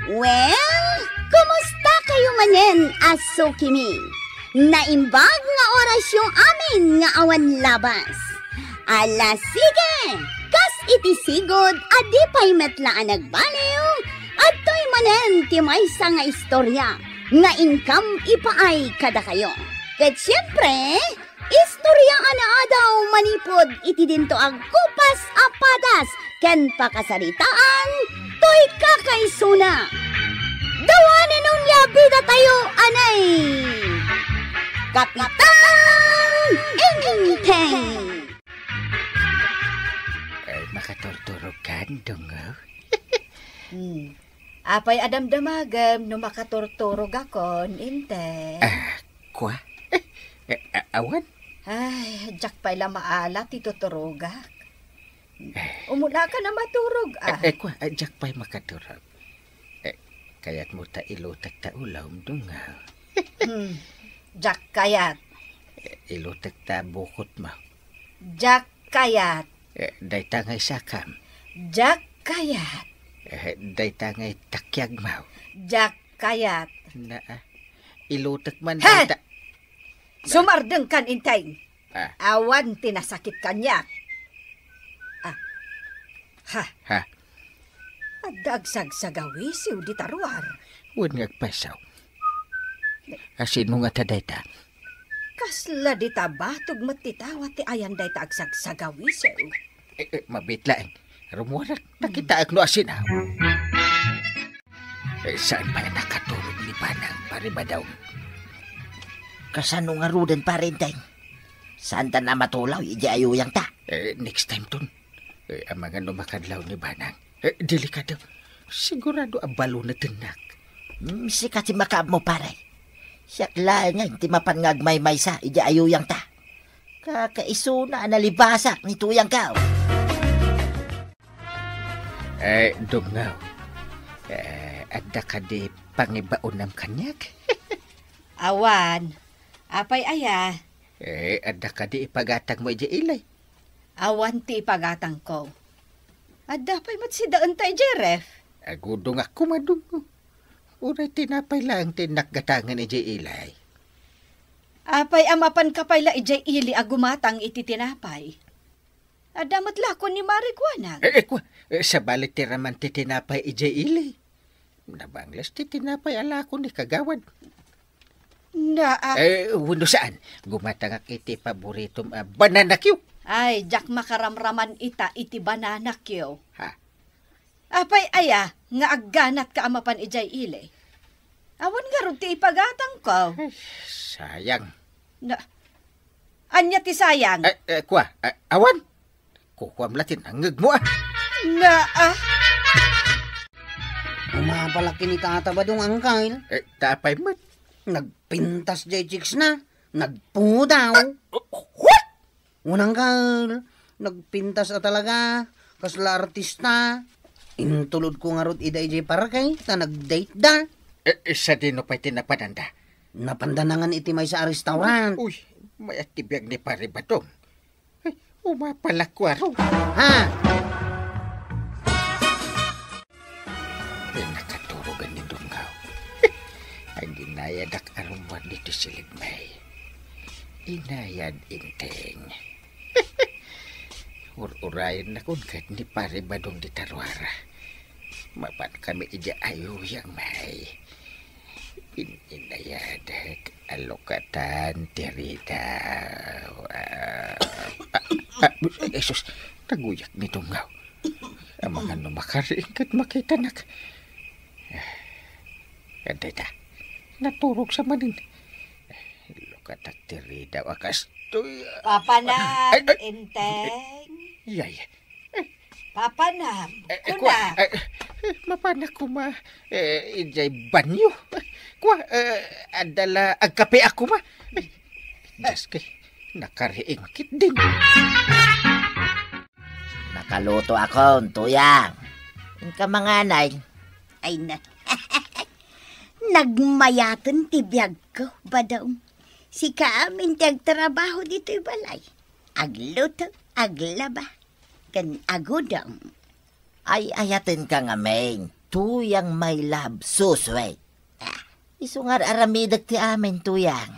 Well, kumusta kayo manen a sukimi? Naimbag nga orasyo amin nga awan labas. Ala, sige! Kas iti sigud a di pay met la a nagbaliw, adtoy manen ti maysa nga istorya nga inkam ipaay kadakayo. Ket siempre, istorya a naadaw manipud iti dinto a gupas a padas ken pakasaritaan toy kakaisuna. Dawanen unla a bidatayo, anay! Kapitan Enteng! Ay, makaturturog kan, Dungaw? Hmm. Apay a damdamagem no makaturturogakon, Inte? Ah, kwa? Eh, a-, awan? Ay, diak pay la maala ti tuturogak. Eh. Umuna ka na maturog, ah. Eh, eh, kwa, ah, diak pay makaturog. Kayatmo ta ilutek ta ulom, Dunggaw? Hmm. Diak kayat. Eh, ilutek ta bukotmo. Diak kayat. Eh, dayta ngay sakam. Diak kayat. Eh, dayta ngay takiagmo. Diak kayat. Naa, ilutek man. He! Dayta. Sumardengkan, Enteng. Ah. Awan ti nasakit kaniak. Ah. Ha. Ha? Adda agsagsagawisiw dita ruar. Wen nga agpasaw. Asino ngata dayta? Kasla dita batog met ti tawa ti ayan dayta agsagsagawisiw. Eh, eh, mabiit laeng. Rummuarak, nakitaek no asino. Eh, saan pay a nakaturog ni Banang, Pare Badong? Kasano ngaruden, Pare Enteng? Saanta a matulaw idiay ayuyangta? Eh, next time ton. Eh, amangan no makadlaw ni Banang. Eh, delikado. Sigurado a balunetennak. Hmm, sika ti makaammo, pare. Siak laeng ngay ti mapan nga agmaymaysa idiay ayuyangta. Kakaisuna a nalibasak ni tuyangko. Eh, Dunggaw. Eh, adda kadi pangibaonam kaniak? Awan. Apay aya? Eh, adda kadi ipagatangmo idiay ili? Awan ti ipagatangko. Adda pay met sidaenta idiay ref. Agudongak koma, Dunggaw. Uray tinapay laeng ti innak gatangen idiay ili. Apay a mapanka pay la idiay ili a gumatang iti tinapay? Adda met lakon ni Mari Kuanag. Eh, eh, kua, eh, sabali ti raman ti tinapay idiay ili. Nabangles ti tinapay a lakon ni Kagawad. Naa. Eh, wenno saan, gumatangak iti paboritom a banana cue. Ay, diak makaramraman ita iti banana cue. Ha? Apay aya nga agganatka a mapan idiay ili? Awan ngarud ti ipagatangko. Ay, sayang. Na, ania ti sayang? Eh, eh, kua, eh, awan. Kukuam la ti nangngegmo, ah. Naa. Umapalak ken ni Tata Badong, Angkel. Eh, ta apay met? Nagpintas diay chicks na. Nagpudaw. Ah, what? Wen, Angkel, nagpintas a talaga, kasla artista. Intulodko ngarud ida idiay parke, ta nag-date da. Eh, eh, sadino pay ti napananda? Napanda nangan iti maysa a restaurant. Uy, mayat ti biag ni Pare Badong. Ay, umapalak, Kuarog. Ha? Ay, nakaturogan ni Dunggaw. Aginayadak a rummuar ditoy silidmi. Inayad, Enteng. Ur-urayennakon ket ni Pare Badong dita ruar. Mapankami idiay ayuyangmi. In-inayadek a lukatan ti ridaw. Ah, ah, ah, Jesus, naguyak ni Dunggaw. Amangan no makariing ket makitanak. Ah, adda ita. Naturog sa manen. Lukatak ti ridaw a kastoy. Papanam, ay, ay. Enteng. Yay. Papanam, eh, eh, kuna. Kua, eh, eh, mapanak koma, eh, idiay banyo. Kua, eh, adda la agkapeak koma. Eh, Diyos kay, nakariing ketdin. Nakalutoakon, Tuyang. Inka manganay. Ay na. Nagmayaten ti biagko, Badong. Sika amin ti agtrabaho ditoy balay. Agluto, aglaba, ken agudong. Ay-ayatenka ngamin, Tuyang, my love, so sweet. Ah, isu nga ar-aramidek ti amin, Tuyang.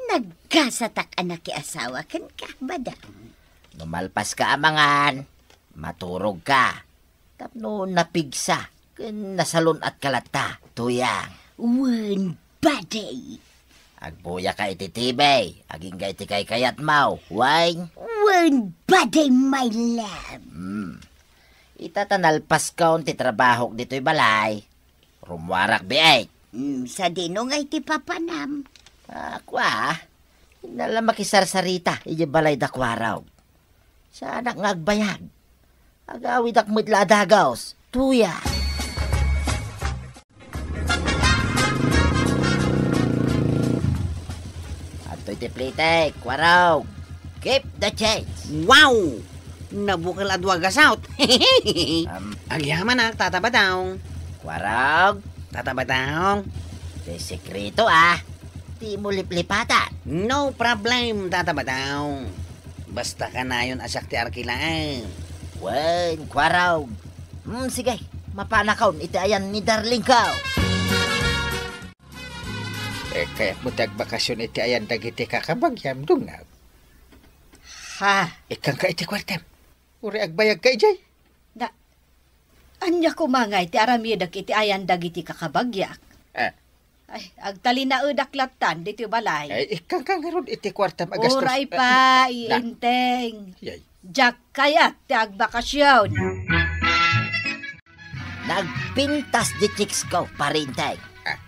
Nagkasatak a nakiasawa kenka, Badong. No malpaska a mangan, maturogka. Tapno napigsa ken nasalun-atka latta, Tuyang. Wen, Badong. Agbuyaka iti T V, agingga iti kaykayatmo, wen? Wen, Badong, my love. Hmm. Ita ta nalpaskon ti trabahok ditoy balay. Rummuarak biit. Hmm, sadino ngay ti papanam? Ah, kua, inna la makisarsarita idiay balay da Kuarog. Saanak nga agbayag. Agawidak met la a dagus, Tuyang. Adtoy ti plitek, Kuarog. Keep the change. Wow! Nabukel a dua gasut. Am, agyamanak, Tata Badong. Warog, Tata Badong. Ti sekreto, ah. Dimo liplipatan. No problem, Tata Badong. Basta kanayon a siak ti arkilaeng. Wen, Kuarog. Hmm, sige, mapanakon iti ayan ni darling ko. Eh, kayatmo ti agbakasyon iti ayan dagiti kakabagiam, Dungag? Ha? Ikkanka iti kuartem. Uray agbayagka idiay. Na, ania koma ngay ti aramidek iti ayan dagiti kakabagiak? Ah. Ay, agtalinaedak lattan ditoy balay. Ay, ikkanka ngarud iti kuartam a gastos. Uray pa, eh, na. Iinteng. Yay. Diak kayat ti agbakasyon. Nagpintas ti chicks ko, Pare Inteng. Ah.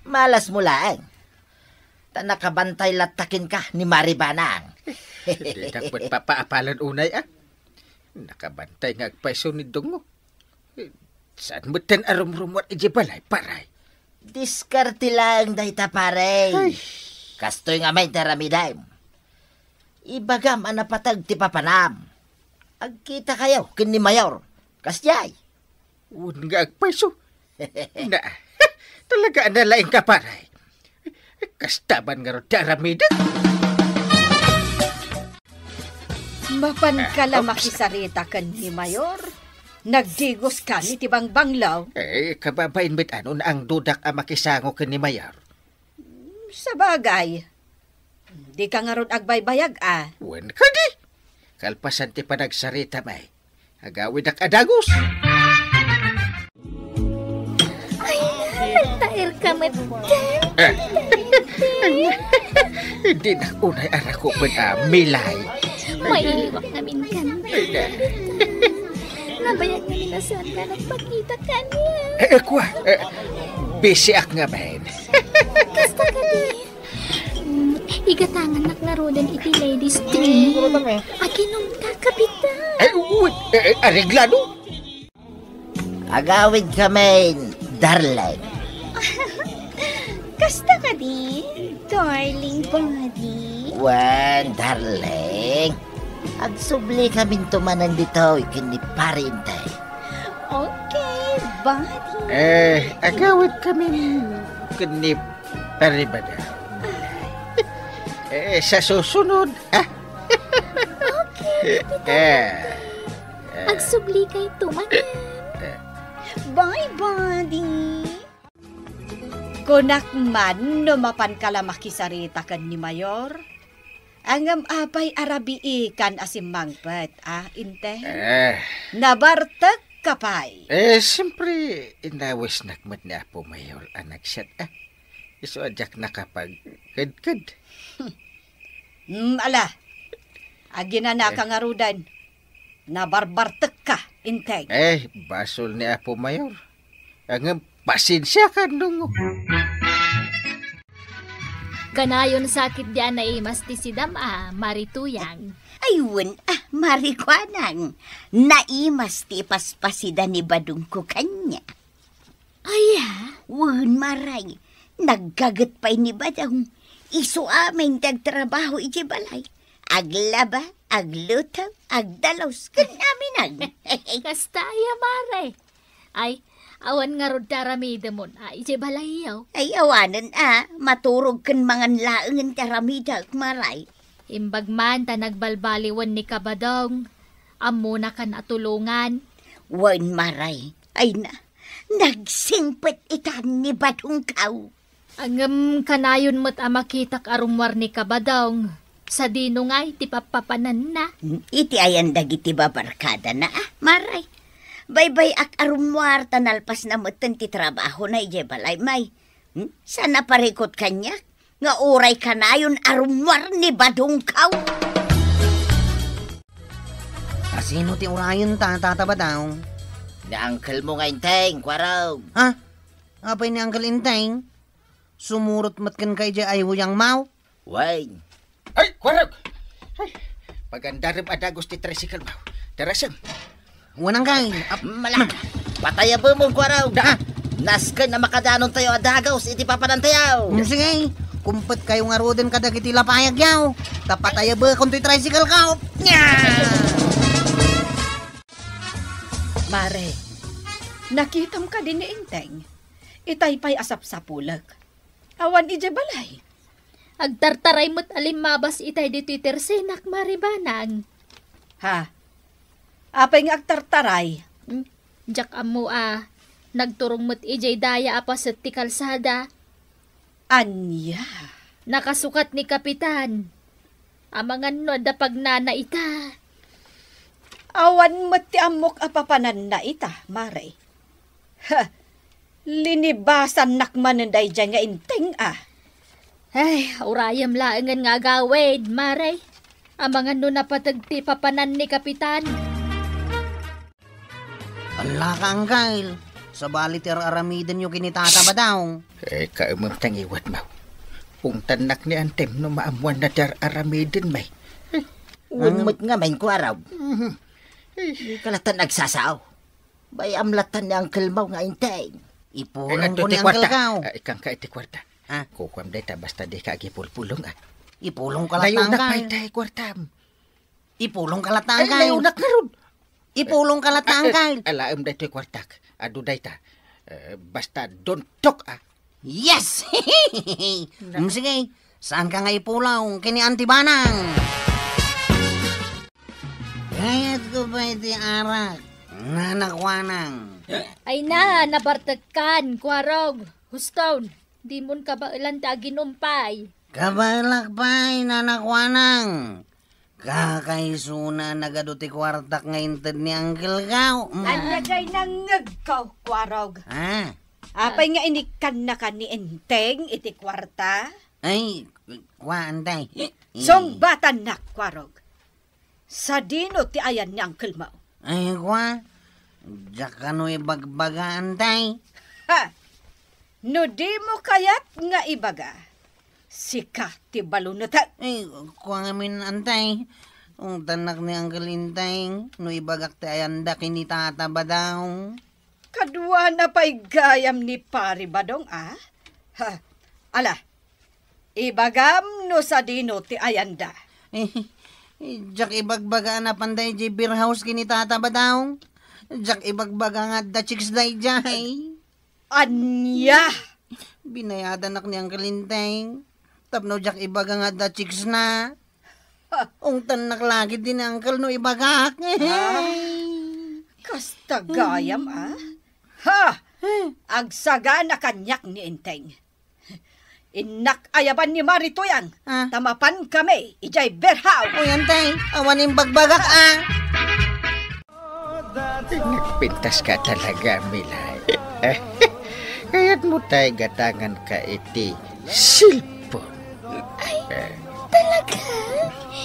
Malasmo laeng. Ta nakabantay latta kenka ni Mare Banang. Dinak met papaapalen unay, ah. Nakabantay nga agpayso ni Dungo. Saan metten a rumrumuar idiay balay, pare? Diskarte laeng dayta, pare. Ay. Kastoy ngamin ti aramidem. Ibagam a napateg ti papanam. Agkitakayo ken ni Mayor. Kasdiay. Wen nga agpayso. Na, talaga a nalaingka, pare. Kasta man ngarud ti aramidek. Mapanka la makisarita ken ni Mayor? Nagdigoska iti bangbanglo? Eh, kababain met ano, naangdudak a makisango ken ni Mayor. Sabagay, dika ngarud agbaybayag a. Wen kadi, kalpasan ti panagsaritam ay, agawidak a dagus. Ay, nagtaerka met. Eh, dinak unay a rakupen a, Milay. Maiwak ngamin kan. Nabayag ngamin a saanka nagpakita kaniak. Eh, eh, kua, eh, busy ak ngamin. Kasta kadi. Mm, igatangannak ngaruden iti ladies drink. Aginumta, kapitan. Ay, uy, eh, eh, areglado. Agawid kami, darling. Kasta kadi, darling body? Wen, darling. Agsubli kami tumanan ditoy ken ni Pare Inteng. Okay, body. Eh, agawid kami ken ni Pare Badong. Eh, sa susunod, ah. Okay, Kapitan. Eh, eh. Agsubli kay tumanan. Eh. Bye, body. Kunak man no mapanka la makisarita ken ni Mayor. Ngem apay a rabiikan a simmangpet, a, Inteng? Eh. Nabartekka pay. Eh, siempre, inawisnak met ni Apo Mayor a nagsiat, a. Isu a diak nakapagkedked. Hmm, ala. Aginanaka ngaruden. Nabarbartekka, Inteng. Eh, basol ni Apo Mayor. Ngem, pasensiakan, Dungo. Kanayon sakit di a naimas ti sidam a, Mari Tuyang. Ay, wen, a, Mari Kuanang. Naimas ti ipaspasida ni Badongko kaniak. Aya? Wen, Mari. Naggaget pay ni Badong. Isu amin ti agtrabaho idiay balay. Aglaba, agluto, agdalus, ken amin. Kasta aya, Mari. Ay, awan ngarud ti aramidemon a idiay balayyo? Ay, awanen a, maturog ken mangan laengen ti aramidek, Mari. Imbag man ta nagbalbaliwen ni Kabadong, ammonakan a tulongan. Wen, Mari. Ay na, nagsingpet itan ni Badongko. Ngem kanayon met a makitak a rummuar ni Kabadong. Sadino ngay ti pappapananna? Hmm, iti ayan dagiti babarkadana, a, Mari. Baybay-ak a rummuar ta nalpasna metten ti trabahona idiay balay, Mari. Hmm? Saan a parikut kaniak nga uray kanayon a rummuar ni Badongko. A sino ti urayenta, Tata Badong? Ni uncle mo nga Inteng, Kuarog. Ha? Apay ni Uncle Inteng? Sumurot met kenka idiay ayuyang maw? Wen. Ay, Kuarog! Ay, pagandarem a dagus ti tricycle maw. Darasem. Wanang kay, ap- Mala! Patayabemon, Kuarog! Da! Nasken a makadanontayo a dagus iti papanantayo! Mm, sige, kumpetkayo ngaruden kadagiti lapayagyo. Ta patayabekon toy tricycle ko. Nya! Mari, Nakitam kadi ni Enteng? Itay pay a sapsapulek. Awan idiay balay. Agtartaray met a limmabas itay ditoy tersenak, Mare Banang. Ha? Apay nga agtartaray? Hmm, diak ammo a. Nagturong met idiay daya a paset ti kalsada. Ania? Nakasukat ni Kapitan. Amangan no adda pagnana ita. Awan met ti ammok a papananna ita, Mare. Ha, linibasannak manen daydiay nga Enteng a. Ay, urayem laengen nga agawid, Mare. Amangan no napateg ti papanan ni Kapitan. Allaka, Angkel. Sabali ti ar-aramidenyo ken ni Tata Badong. Eh, kaemem ta ngiwatmaw. Ungtannak ni Antem no maammuanna ti ar-aramiden, may. Wen met ngamin, Kuarog. Mhm. Eh. Di ka latan agsasao. Bay-am latan ni Angkel Mau nga Enteng. Ipulong ko ni Angkel Gao. Eh, adtoy ti kuarta. Ah, ikkanka iti kuarta. Ha? Kukuam dayta basta dika agipulpulong, ah. Ipulong ka latan, Angkel. Dayona pay ti kuartam. Ipulong ka latan, Angkel. Ay, dayona ngarud. Ipulong ka latan, Angkel. Eh, alaem daytoy kuartak. Adu dayta. Eh, basta don't talk, ah. Yes! Mm, sige, saanka nga ipulong ken ni Auntie Banang? Kayatko pay ti arak, Nana Kuanang. Ay na, nabartekkan, Kuarog. Huston, dimon kabaelan ti aginumpay. Kabaelak pay, Nana Kuanang. Kakaisuna nagadu ti kuartak nga inted ni Angkel Gao. Mm. Ania jay nangngegko, Kuarog? Ah. Apay nga inikkannaka ni Enteng iti kuarta? Ay, kua, Antay. Sungbatannak, Kuarog. Sadino ti ayan ni Angkel Mau? Ay, kua, diak kano ibagbaga, Antay. Ha! No dimo kayat nga ibaga, sika ti balunetek. Ay, kua ngamin, Antay. Ungtannak ni Angkel Enteng no ibagak ti ayanda ken ni Tata Badong. Kaduana pay gayam ni Pari Badong, a? Ha, ala, ibagam no sadino ti ayanda. Eh, diak ibagbaga a napan daydiay beer house ken ni Tata Badong. Diak ibagbaga nga adda chicks daydiay. Ania? Binayadanak ni Angkel Enteng. Tapno diak ibaga nga adda chicksna. Ungtannak la ketdi ni Angkel no ibagak. Ah, kasta gayam, a? Ha! Agsagana kaniak ni Enteng. Innak ayaban ni Mari Tuyang, ah, ta mapankami idiay beer house. Uy, Antay, awan imbagbagak, a. Nagpintas ka talaga, Milay. Kayatmo tay gatangan ka iti cellphone. Ay, eh, talaga?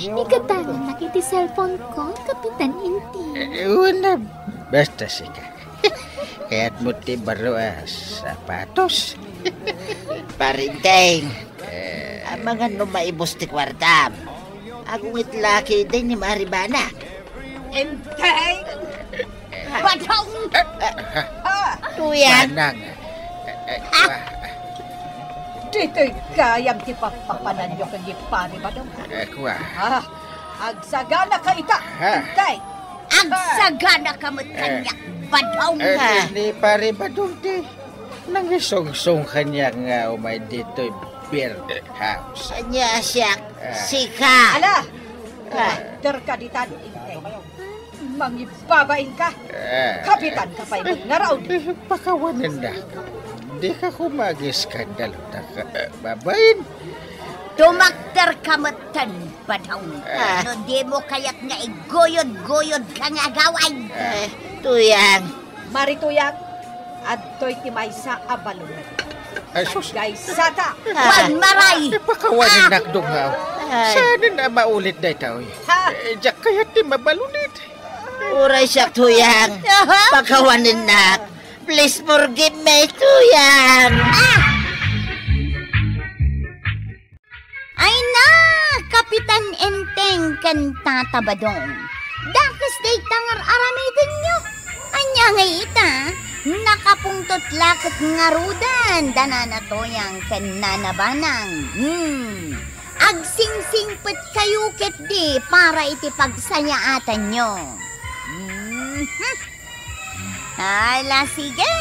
Igatangannak iti cellphone ko, Kapitan Enteng? Eh, wen a, basta sika. Kayatmo ti baro a sapatos? Pari Enteng, eh, amangan no maibus ti kuartam. Agungit la ketdi ni Mari Banang. Enteng! Badong! Ah, Tuyang! Banang. Eh, eh, ah, kua. Ditoy gayam ti papapananyo ken ni Pari Badong. Eh, kua. Ah, agsagana ka ita, ha? Enteng. Agsagana ka met kaniak, Badong. Eh, ni Pari Badong ti nangisungsong kaniak nga umay ditoy beer house. Ania siak, ah, sika. Ala! Ah. Terka ditan, Enteng. Mangibabain ka. Ah. Kapitan ka pay met ngarud. Eh, pakawanennak. Dika koma agiskandalo ta ka, eh, babain. Tumakder ka metten, Badong. Ah. No dimo kayat nga iguyod-guyod ka nga agawid. Eh, Tuyang. Mari Tuyang, adtoy ti maysa a balon. Ay, sus. Gaysata. Wan maray. Ipakawanen, ah, nakdungaw. Ay. Saanen a maulit dayta, oy. Ha? Eh, diak kayat ti mabalonit. Uray siak, Tuyang. Aha. Pakawanennak. Please forgive me, Tuyang. Ah! Ay na, Kapitan Enteng ken Tata Badong. Dakes dayta nga ar-aramidenyo. Ania ngay ita? Nakapungtot la ket ngaruden da Nana Tuyang ken Nana Banang. Hmm. Agsingsingpetkayo ketdi para iti pagsayaatanyo. Mhm. Ala, sige.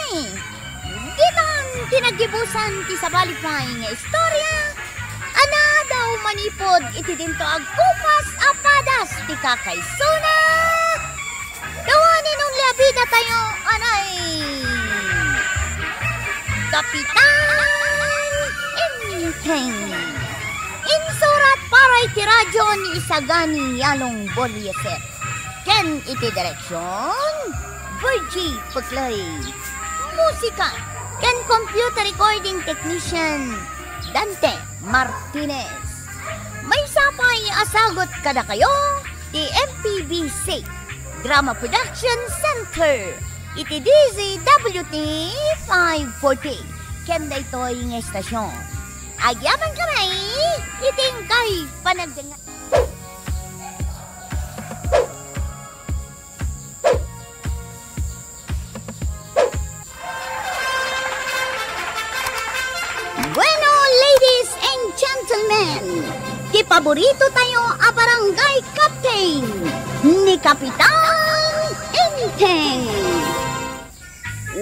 Ditan ti naggibusan ti sabali pay nga istorya a naadaw manipud iti dinto agkupas a padas ti kakaisuna. Dawanen only a bidatayo, anay, Kapitan Enteng. Insurat para iti radyo ni Isagani Yalong Borieser. Ken iti direksion, Virgie Puclay. Musika ken computer recording technician, Dante Martinez. Maysa pay a sagut kadakayo ti M P B C Drama Production Center iti D Z W T five forty ken daytoy nga estasion. Agyaman kami iti inkay panagdengngeg. Bueno, ladies and gentlemen, ti paborito tayo a barangay captain, ni Kapitan Enteng.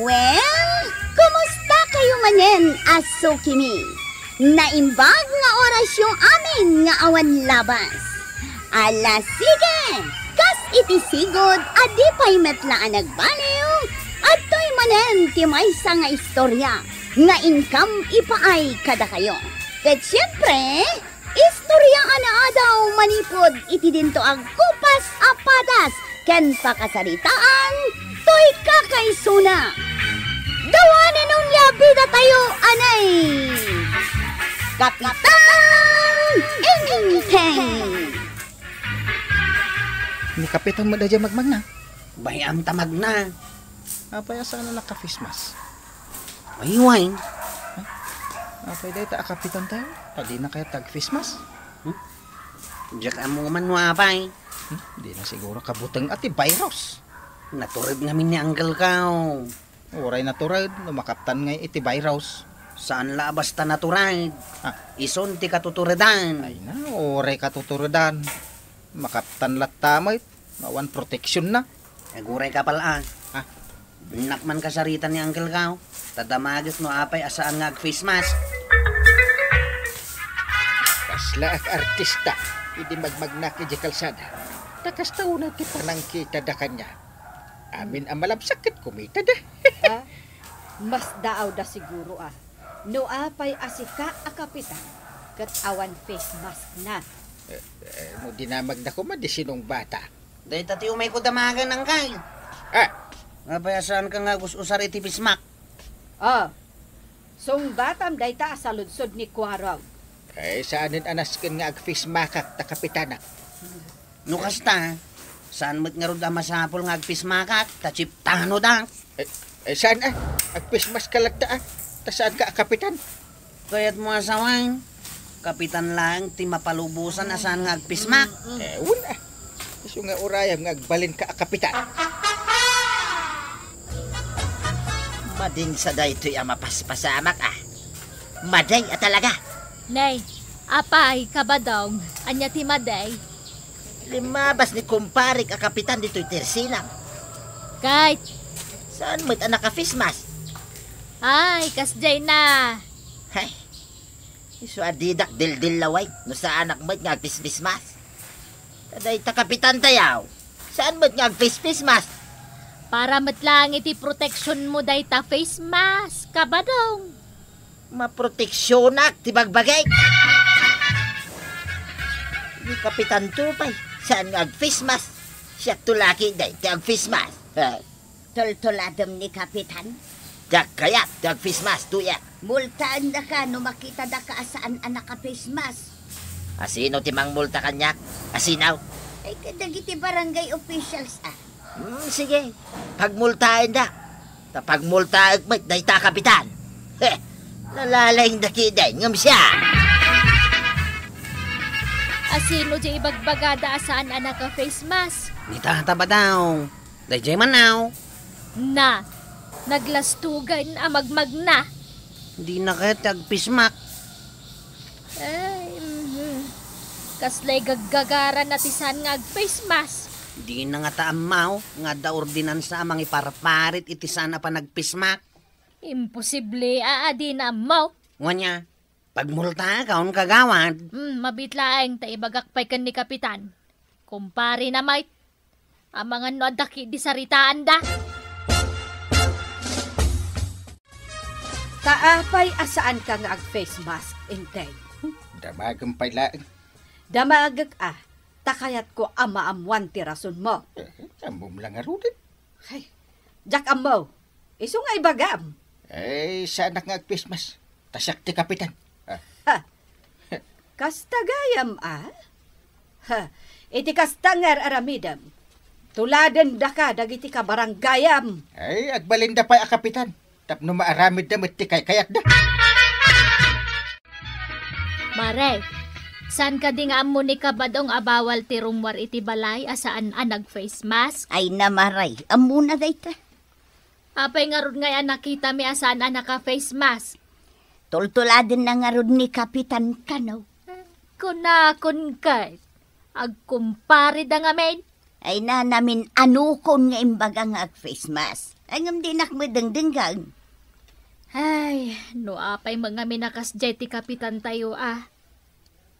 Well, kumusta kayo manen a sukimi? Naimbag nga orasyo amin nga awan labas. Ala, sige! Kas iti sigud a di pay met la a nagbaliw, adtoy manen ti maysa nga istorya nga inkam ipaay kadakayo. Ket siempre, istorya a naadaw manipud iti dinto agkupas a padas ken pakasaritaan toy kakaisuna. Dawanen only a bidatayo, anay, Kapitan Enteng. Ni Kapitan met daydiay magmagna. Bay-am ta magna. Apay a saan a naka-face mask? Ay, way. Apay dayta a kapitan tayo? Adina kayat ti ag-face mask? Hmm? Diak ammo man no apay. Hmm? Dina siguro kabuteng a ti virus. Natured ngamin ni Uncle Kao. Uray natured, no makaptan ngay iti virus. Saan la a basta natured. Ah. Isun ti katuturedan. Ay na, uray katuturedan. Makaptan latta met, awan protection na. Aguray ka pala, ah. Ah. Innak man kasarita ni Uncle Kao. Ta damagek no apay a saan nga ag-face mask. Kasla ak artista, idi magmagnak iti kalsada. Ta kasta unay ti panangkitada kaniak. Amin a malabsak ket kumitada. Ah, mas daawda siguro, ah. No apay a sika a kapitan, ket awan face mask na. Eh, eh, no dinamagda koma, di sinungbata. Dayta ti umayko damagan, Angkay. Ah! Apay a saanka nga agus-usar iti face mask? Ah, sungbatam dayta a saludsod ni Kuarog. Ay, saanen a nasken nga ag-face maskak ta kapitanak. No kasta, saan met ngarud a masapul nga ag-face maskak ta chief tanodak. Eh, eh, saan, ah? Ag-face mask ka latta, ah. Ta saanka a kapitan? Kayatmo a sawen, kapitan laeng ti mapalubosan a saan nga ag-face mask. Eh, wen, ah. Isu nga urayam nga agbalinka a kapitan. Madin sa daytoy a mapaspasamak, ah. Madi a talaga. Nay, apay, Kabadong, ania ti madi? Limmabas ni kumparek a kapitan ditoy tersinam. Kayat. Saan met a naka-face mask? Ay, kasdiay na. Hay, isu a didak dildillaway no saanak met nga ag-face mask. Ta dayta kapitan tayo, saan met nga ag-face mask? Para met laeng iti proteksionmo dayta face mask, Kabadong. Maproteksionak ti bagbagik. Ni Kapitan Tupay, saan nga ag-face mask? Siak to laki day ti ag-face mask. Ha? Tultuladem ni Kapitan? Diak kayat ti ag-face mask, tuya. Multaendaka no makitadaka a saan a naka-face mask. Asino ti mangmulta kaniak? Asino? Ay, kadagiti barangay officials, ah. Hmm, sige. Pagmultaenda. Ta pagmultaek met dayta, kapitan. He, nalalayda ketdin ngem siak. Asino ti ibagbagada a saan a naka-face mask? Ni Tata Badong. Daydiay man, aw. Na, naglastugan a magmagna. Dina ket ti ag-face mask. Ay, mhm. Kaslay gaggagaran a ti saan nga ag-face mask. Dina ngata ammo nga adda ordinansa a mangiparparit iti saan a panagpismak. Imposible a, a dina ammo. Wen aya, pagmultaakon, kagawad. Hmm, mabiit laeng ta ibagak pay ken ni Kapitan. Kumparena met. Amangan no adda ketdi saritaanda. Ta apay a saanka nga ag-face mask, Enteng? Damagem pay laeng. Damagek a, ta kayatko a maammoan ti rasonmo. Eh, ammom la ngaruden. Ay, diak ammo. Isu nga ibagam. Eh, saanak nga ag-face mask. Ta siak ti kapitan. Ah. Ha. Kasta gayam, a? Ha. Iti kasta nga ar-aramidem, tuladendaka dagiti kabaranggayam. Ay, agbalinda pay a kapitan. Tapno maaramidda met ti kaykayatda. Mare, saan kadi nga ammo ni Kabadong a bawal ti rummuar iti balay a saan a nag-face mask? Ay na, Mare, ammona dayta. Apay ngarud ngay a nakitami a saan a naka-face mask? Tultuladenna ngarud ni Kapitan kano. Kunakon ket, agkumpareda ngamin. Ay, nanamin-anokon nga imbaga nga ag-face mask. Ay, ngem dinak met dengdenggen. Ay, no apay met ngamin a kasdiay ti kapitantayo a.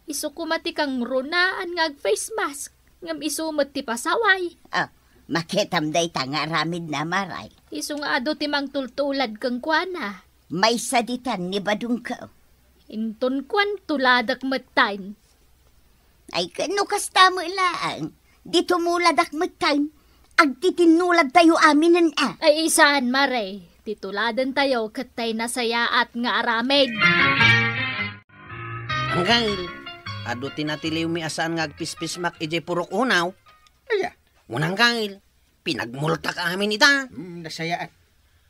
Isu koma ti kangrunaan nga ag-face mask, ngem isu met ti pasaway. Ah, makitam dayta nga aramidna, Mare. Isu nga adu ti mangtultulad kenkuana. Maysa ditan ni Badongko. Inton kuan, tuladak metten. Ay, ken no kasta met laeng, di tumuladak metten. Agtitinnuladtayo aminen a. Ay, saan, Mare. Ti tuladentayo ket tay nasayaat nga aramid. Anggail, adu ti natiliwmi a saan nga agpispismak idiay purok unaw. Aya? Wen anggail, pinagmultak amin ita. Hmm, nasayaat.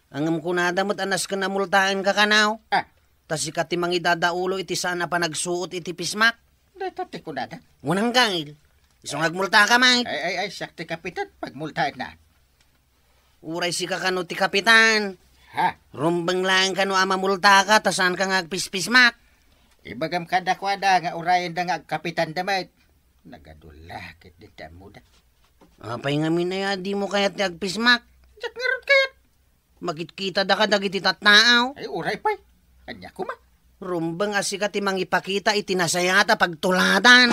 Ngem kunada met a nasken a multaenka kano. Ah. Ta sika ti mangidadaulo iti saan a panagsuot iti face mask. Dayta ti kunada. Wen anggail, isu nga agmultaka met. Ay, ay, ay, siak ti kapitan, pagmultaenna. Uray sika kano ti kapitan. Ha? Rumbeng laeng kano a mamultaka ta saanka nga ag-face mask. Ibagam kadakuada nga urayenda nga agkapitanda met. Nagadu la ketdin ti ammoda. Apay ngamin aya a dimo kayat ti ag-face mask? Diak ngarud kayat. Makitkitadaka dagiti tattao. Ay, uray pay. Ania koma? Rumbeng a sika ti mangipakita iti nasayaat a pagtuladan.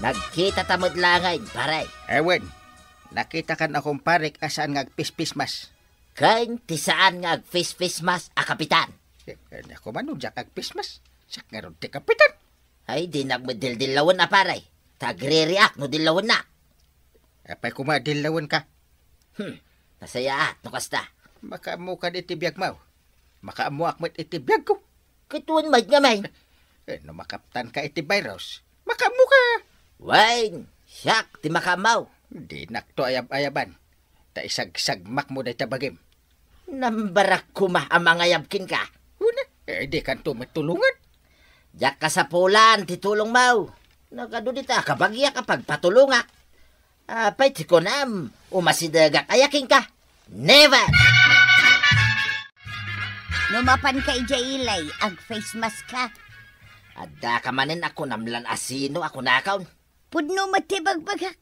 Nagkitata met laengen, pare. Wen, nakitakan a kumparek a saan nga ag-face mask. Ken ti saan nga ag-face mask a kapitan. Eh, ania koma no diak ag-face mask? Siak ngarud ti kapitan. Ay, dinak met dildillawen a, pare. Ta agririak no dillawennak. Apay koma a dillawenka? Hmm, nasayaat no kasta. Makaammoka iti biagmo. Makaammoak met iti biagko. Ket wen met ngamin. Eh, no makaptanka iti virus, makaammoka. Wen, siak ti makaammo. Dinakto ayab-ayaban. Ta isagsagmakmo dayta bagim. Nambarak koma a mangayab kenka. Wen a, eh, dikanto met tulongan. Diak kasapulan ti tulongmo. Nagadu dita a kabagiak a pagpatulongak. Apay ti kunam, umasidegak aya kenka? Never! No mapanka idiay ilay, ag-face mask ka. Addaka manen a kunam lan a sino a kunakon. Pudno met ti bagbagak.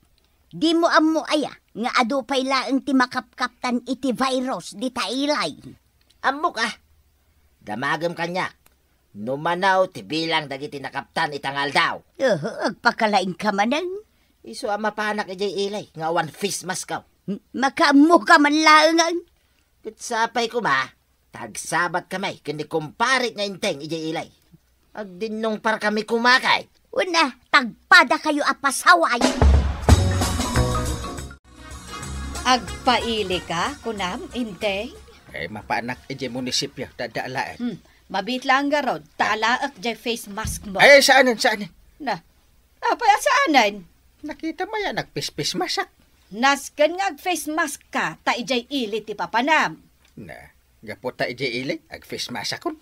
Dimo ammo aya nga adu pay laeng ti makapkaptan iti virus dita ilay? Ammok a. Damagem kaniak. No mano ti bilang dagiti nakaptan ita nga aldaw? Oho, agpakalaingka manen. Isu a mapanak idiay ilay nga awan face mask-ko. Hmm, makaammoka man laengen. Ket sapay koma, ta agsabatkami ken ni kumpare nga Enteng idiay ilay. Agdinnungparkami koma ket. Wen a, ta agpadakayo a pasaway. Agpailika, kunam, Enteng? Ay, mapanak idiay munisipyo, ta adda alaen. Hmm, mabiit laeng ngarud, ta alaek diay face mask-mo. Ay, saanen, saanen? Na, apay a saanen? Nakitam aya nga ag-face mask-ak? Nasken nga ag-face mask-ka, ta idiay ili ti papanam. Na, gapu ta idiay ili, ag-face mask-akon.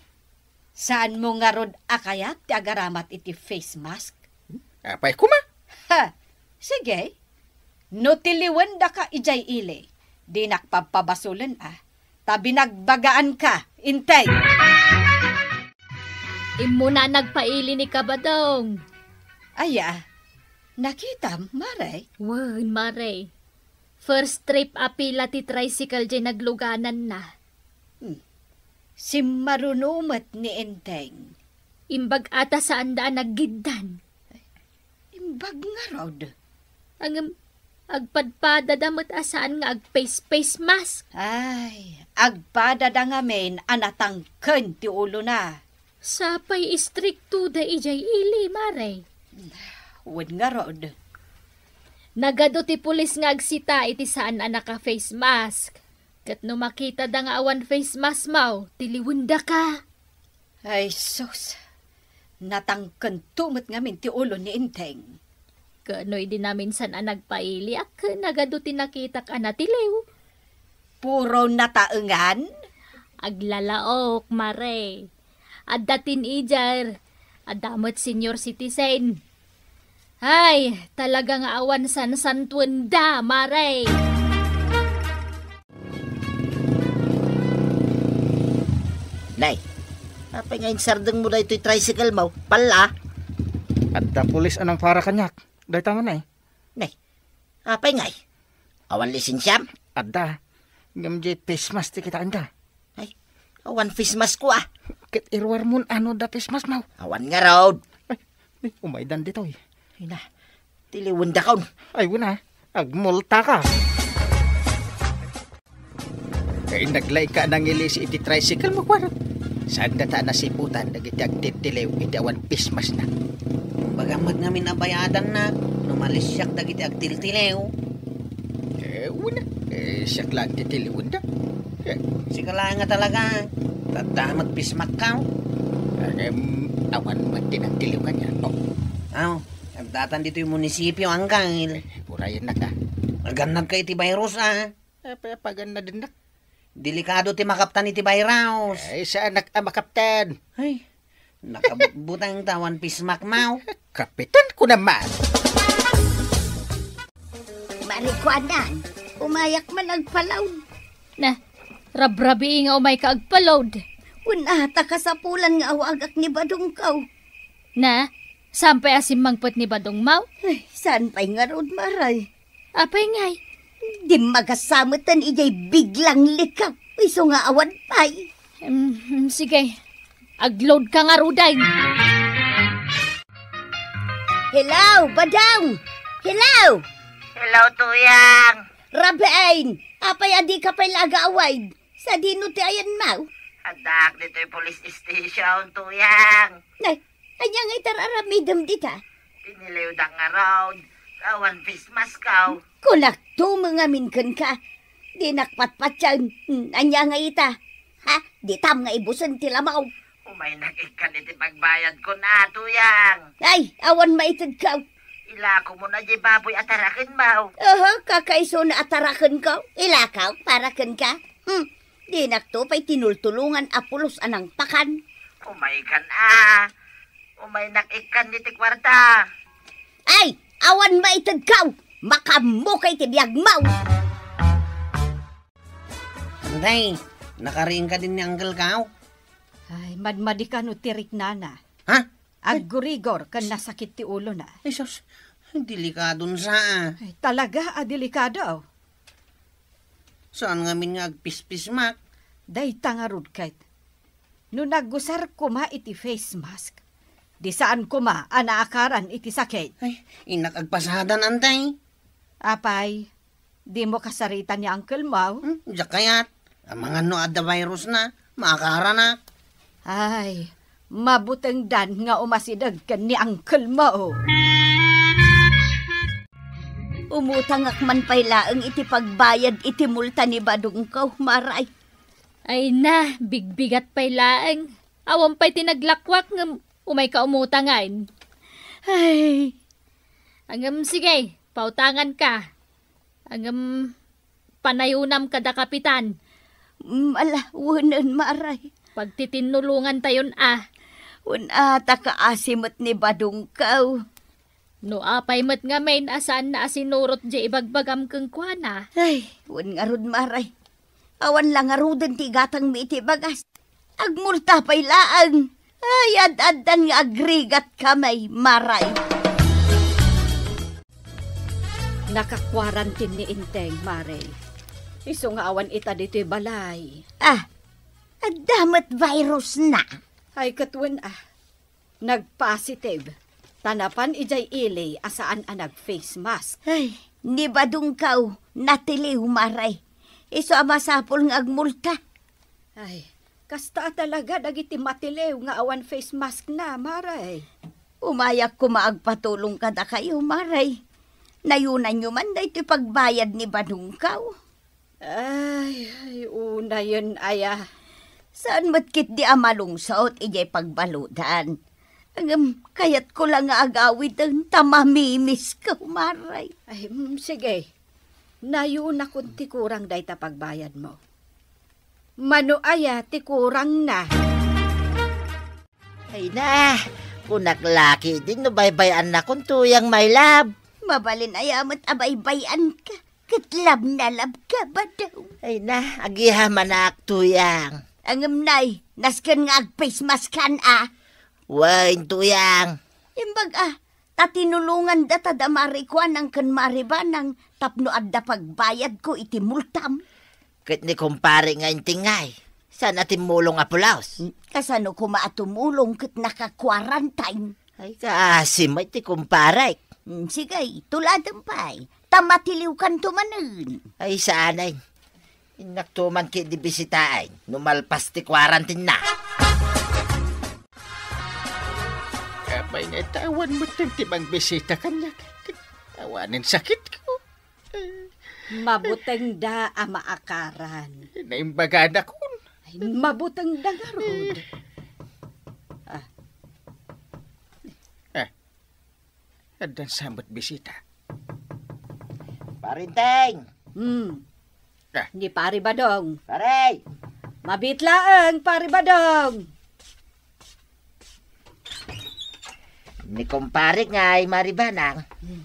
Saanmo ngarud a kayat ti agaramat iti face mask? Apay koma? Ha! Sige. No tiliwendaka idiay ili, dinak pabpabasolen a. Ta binagbagaanka, Enteng! Immuna nagpaili ni Kabadong. Aya, Nakitam, Mare? Wen, Mare. First trip a pila ti tricycle diay naglugananna. Hmm. Simmaruno met ni Enteng. Imbag a ta saanda a naggiddan. Imbag ngarud. Ngem, agpadpadada met a saan nga agface-face mask. Ay, agpadada ngamin a natangken ti ulona. Sapay istriktoda idiay ili, Mare. Wen ngarud. Nagadu ti pulis nga agsita iti saan a naka-face mask. Ket no makitada nga awan face mask maw, tiliwendaka. Ay, sus. Natangkento met ngamin ti ulo ni Enteng. Ket no idi naminsan a nagpailiak, nagadu ti nakitak a natiliw. Puro nataengan? Aglalaok, Mare. Adda teenager. Adda met senior citizen. Ay, talaga nga awan sansantuenda, Mare. Nay, apay nga insardengmo daytoy tricycle mo? Palla? Adda pulis a nangpara kaniak. Dayta man, Nay. Nay, apay ngay? Awan lisensiam? Adda. Ngem diay face mask ti kitaenda. Ay, awan face mask ko, ah. Ket iruarmon no adda face mask mo. Awan ngarud. Ay, ay, umaydan ditoy. Ay na, tiliwendakon. Ay, wen a, agmultaka. Ay, naglaika a nangilisi iti tricycle mo, kuara. Saanda ta a nasiputan dagiti agtiltiliw iti awan face maskna. Bagam met ngamin a bayadanna no malisiak dagiti agtiltiliw. Eh, wen a. Eh, siak laeng ti tiliwenda. Eh. Sika laeng nga talaga. Adda met face mask ka. Ngem, awan met ti nagtiliw kaniak. Oh. Aw, addatan ditoy munisipio, Angkel. Eh, urayennaka. Agannadka iti virus, ah. Apa, pagannadennak? Delikado ti makaptan iti virus. Ay, saanak a makaptan. Ay, nakabutbutang ta awan face mask mo. Kapitan ko naman. Marikuanan, umayak man agpalaod. Na, rabrabii nga umayka agpalaod. Wen a, ta kasapulan nga awagak ni badongko. Na, saan pay a simmangpet ni badongmo? Ay, saan pay ngarud, Mare? Apay ngay? Dimmaga sa metten idiay biglang likaw. Isu nga awan pay. Mm, mm, sige. Agload ka ngaruden. Hello, Badong! Hello! Hello, Tuyang! Rabain! Apay a dika pay la agaawid? Sadino ti ayanmo? Addaak ditoy police station, Tuyang. Nay, ania nga itar-aramidem dita? Tiniliwdak ngarud. Awan face mask ko. Kunakto met ngamin kenka. Dinak patpatien. Hmm, ania nga ita? Ha? Ditam nga ibusen ti lamaw. Umaynak ikkan iti pagbayadko, Tuyang. Ay, awan maitedko. Ilakomon a diay baboy a tarakenmo. Aha, kakaisuna a tarakenko. Ilakok para kenka. Hmm, dinakto pay tinultulongan a pulos a nangpakan. Umaykan a. Umaynak ikkan iti kuarta. Ay, awan maitedko. Makaammoka iti biagmo. Anday, nakariingka din ni Uncle Kao? Ay, madmadika no ti riknana. Ha? Aggurigor ken nasakit ti ulona. Ay, sus, delikadon sa, ah. Ay, talaga a delikado. Saan ngamin nga agpispismak? Dayta ngarud ket. No nagusar koma iti face mask, di saan koma a naakaran iti sakit. Ay, innak agpasadan, Anday. Apay, dimo kasarita ni Uncle Mau? Hmm, diak kayat. Amangan no adda virus na, maakaranak. Ay, mabutengdan nga umasideg ken ni Uncle Mau. Umutangak man pay laeng iti pagbayad iti multa ni badongko, Maray. Ay na, bigbigat pay laeng. Awan pay ti naglakwak ngem umayka umutangan. Ay. Ngem sige, pautanganka. Ngem panayonam kada kapitan. Mm, ala, wenen, Maray. Pagtitinnulongantayon a. Wen a, ta kaasi met ni badongko. No apay met ngamin a saanna a sinurot diay ibagbagam kenkuana. Ay, wen ngarud, Maray. Awan la ngaruden ti igatangmi iti bagas. Agmulta pay laeng. Ay, ad-addan nga agrigat kami, Maray. Naka-quarantine ni Enteng, Mare. Isu nga awan ita ditoy balay. Ah, adda met virus na. Ay, ket wen, ah. Nag-positive. Ta napan idiay ili a saan a nag-face mask. Ay, ni Badongkaw, natiliw, Mare. Isu a masapul nga agmulta. Ay, kasta a talaga dagiti matiliw nga awan face mask na, Mare. Umayak koma agpatulong kadakayo, Mare. Nayunanyo man daytoy pagbayad ni Badongkaw. Ay, ay, unayen aya. Saan met ketdi a malungsot idiay pagbaludan? Ngem kayatko la nga agawiden ta mamimisko, Mare. Ay, mm, sige. Nayunakon ti kurang dayta pagbayadmo. Mano aya ti kurangna? Ay na, kunak la ketdin no baybay-annakon, Tuyang, my love. Mabalin aya met a baybay-anka, ket love na love ka, Badong. Ay na, agiha manak, Tuyang. Ngem nay, nasken nga ag-face mask kan, a? Wen, Tuyang. Imbag, a, ta tinulongandata da Mari Kuanang ken Mari Banang tapno adda pagbayadko iti multam. Ket ni kumpare nga Enteng ngay, saan a timmulong a pulos? Kasano koma a tumulong ket naka-quarantine? Ay, kaasi met ti kumparek. Mm, sige, tuladem pay. Ta matiliwkanto manen. Ay, saan ay. Innakto man ketdi bisitaen no malpas ti quarantine na. Apay nga ita awan metten ti mangbisita kaniak? Awanen sakitko. Mabutengda a maakaran. Naimbaganak. Ay, mabutengda ngarud. Ah. Ah. Addan sa met bisita. Pare Enteng! Hmm. Ah. Ni Pare Badong. Pare! Mabiit laeng, Pare Badong. Ni kumpare ngay, Mari Banang. Hmm.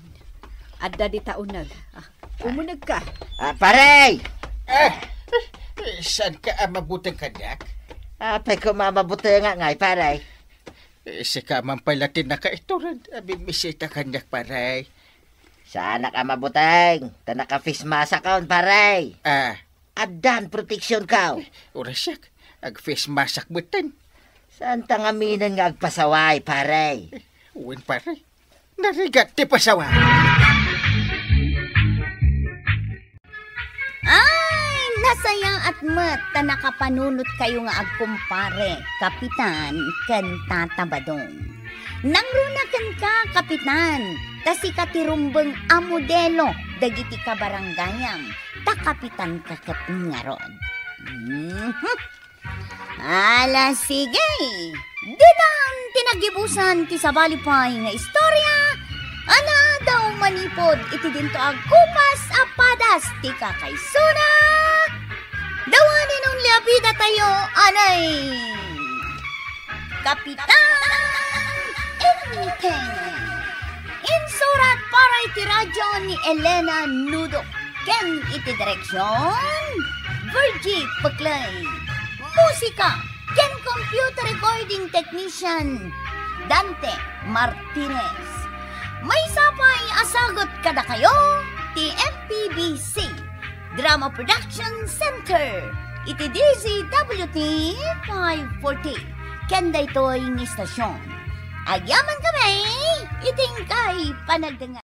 Adda dita uneg. Ah, umunegka. Ah, pare! Ah, eh, saanka a mabuteng kaniak? Apay koma a mabutengak ngay, pare. Eh, sika man pay la ti nakaitured a bibisita kaniak, pare. Saanak a mabuteng, ta naka-face mask akon, pare. Ah. Addan proteksionko. Uray siak, ag-face mask ak metten. Saanta ngaminen nga agpasaway, pare. Eh, wen, pare. Narigat ti pasaway. Ay, nasayaat met ta nakapanunotkayo nga agkumpare, Kapitan, ken Tata Badong. Nangruna kenka, Kapitan, ta sika ti rumbeng a modelo dagiti kabarangayam, ta kapitanka ket ngarud. Mhm. Ala, sige. Ditan ti nagibusan ti sabali pay nga istorya a naadaw manipud iti dinto a kupas a padas ti kakaisuna. The one and only a bida tayo, anay, Kapitan Enteng. Insurat para iti radyo ni Elena Nudo ken iti direksion, Virgie Peclay. Musika ken computer recording technician, Dante Martinez. Maysa pay a sagut kadakayo ti M P B C Drama Production Center iti D Z W T five forty ken daytoy nga istasyon. Agyaman kami iti inkay panagdengngeg.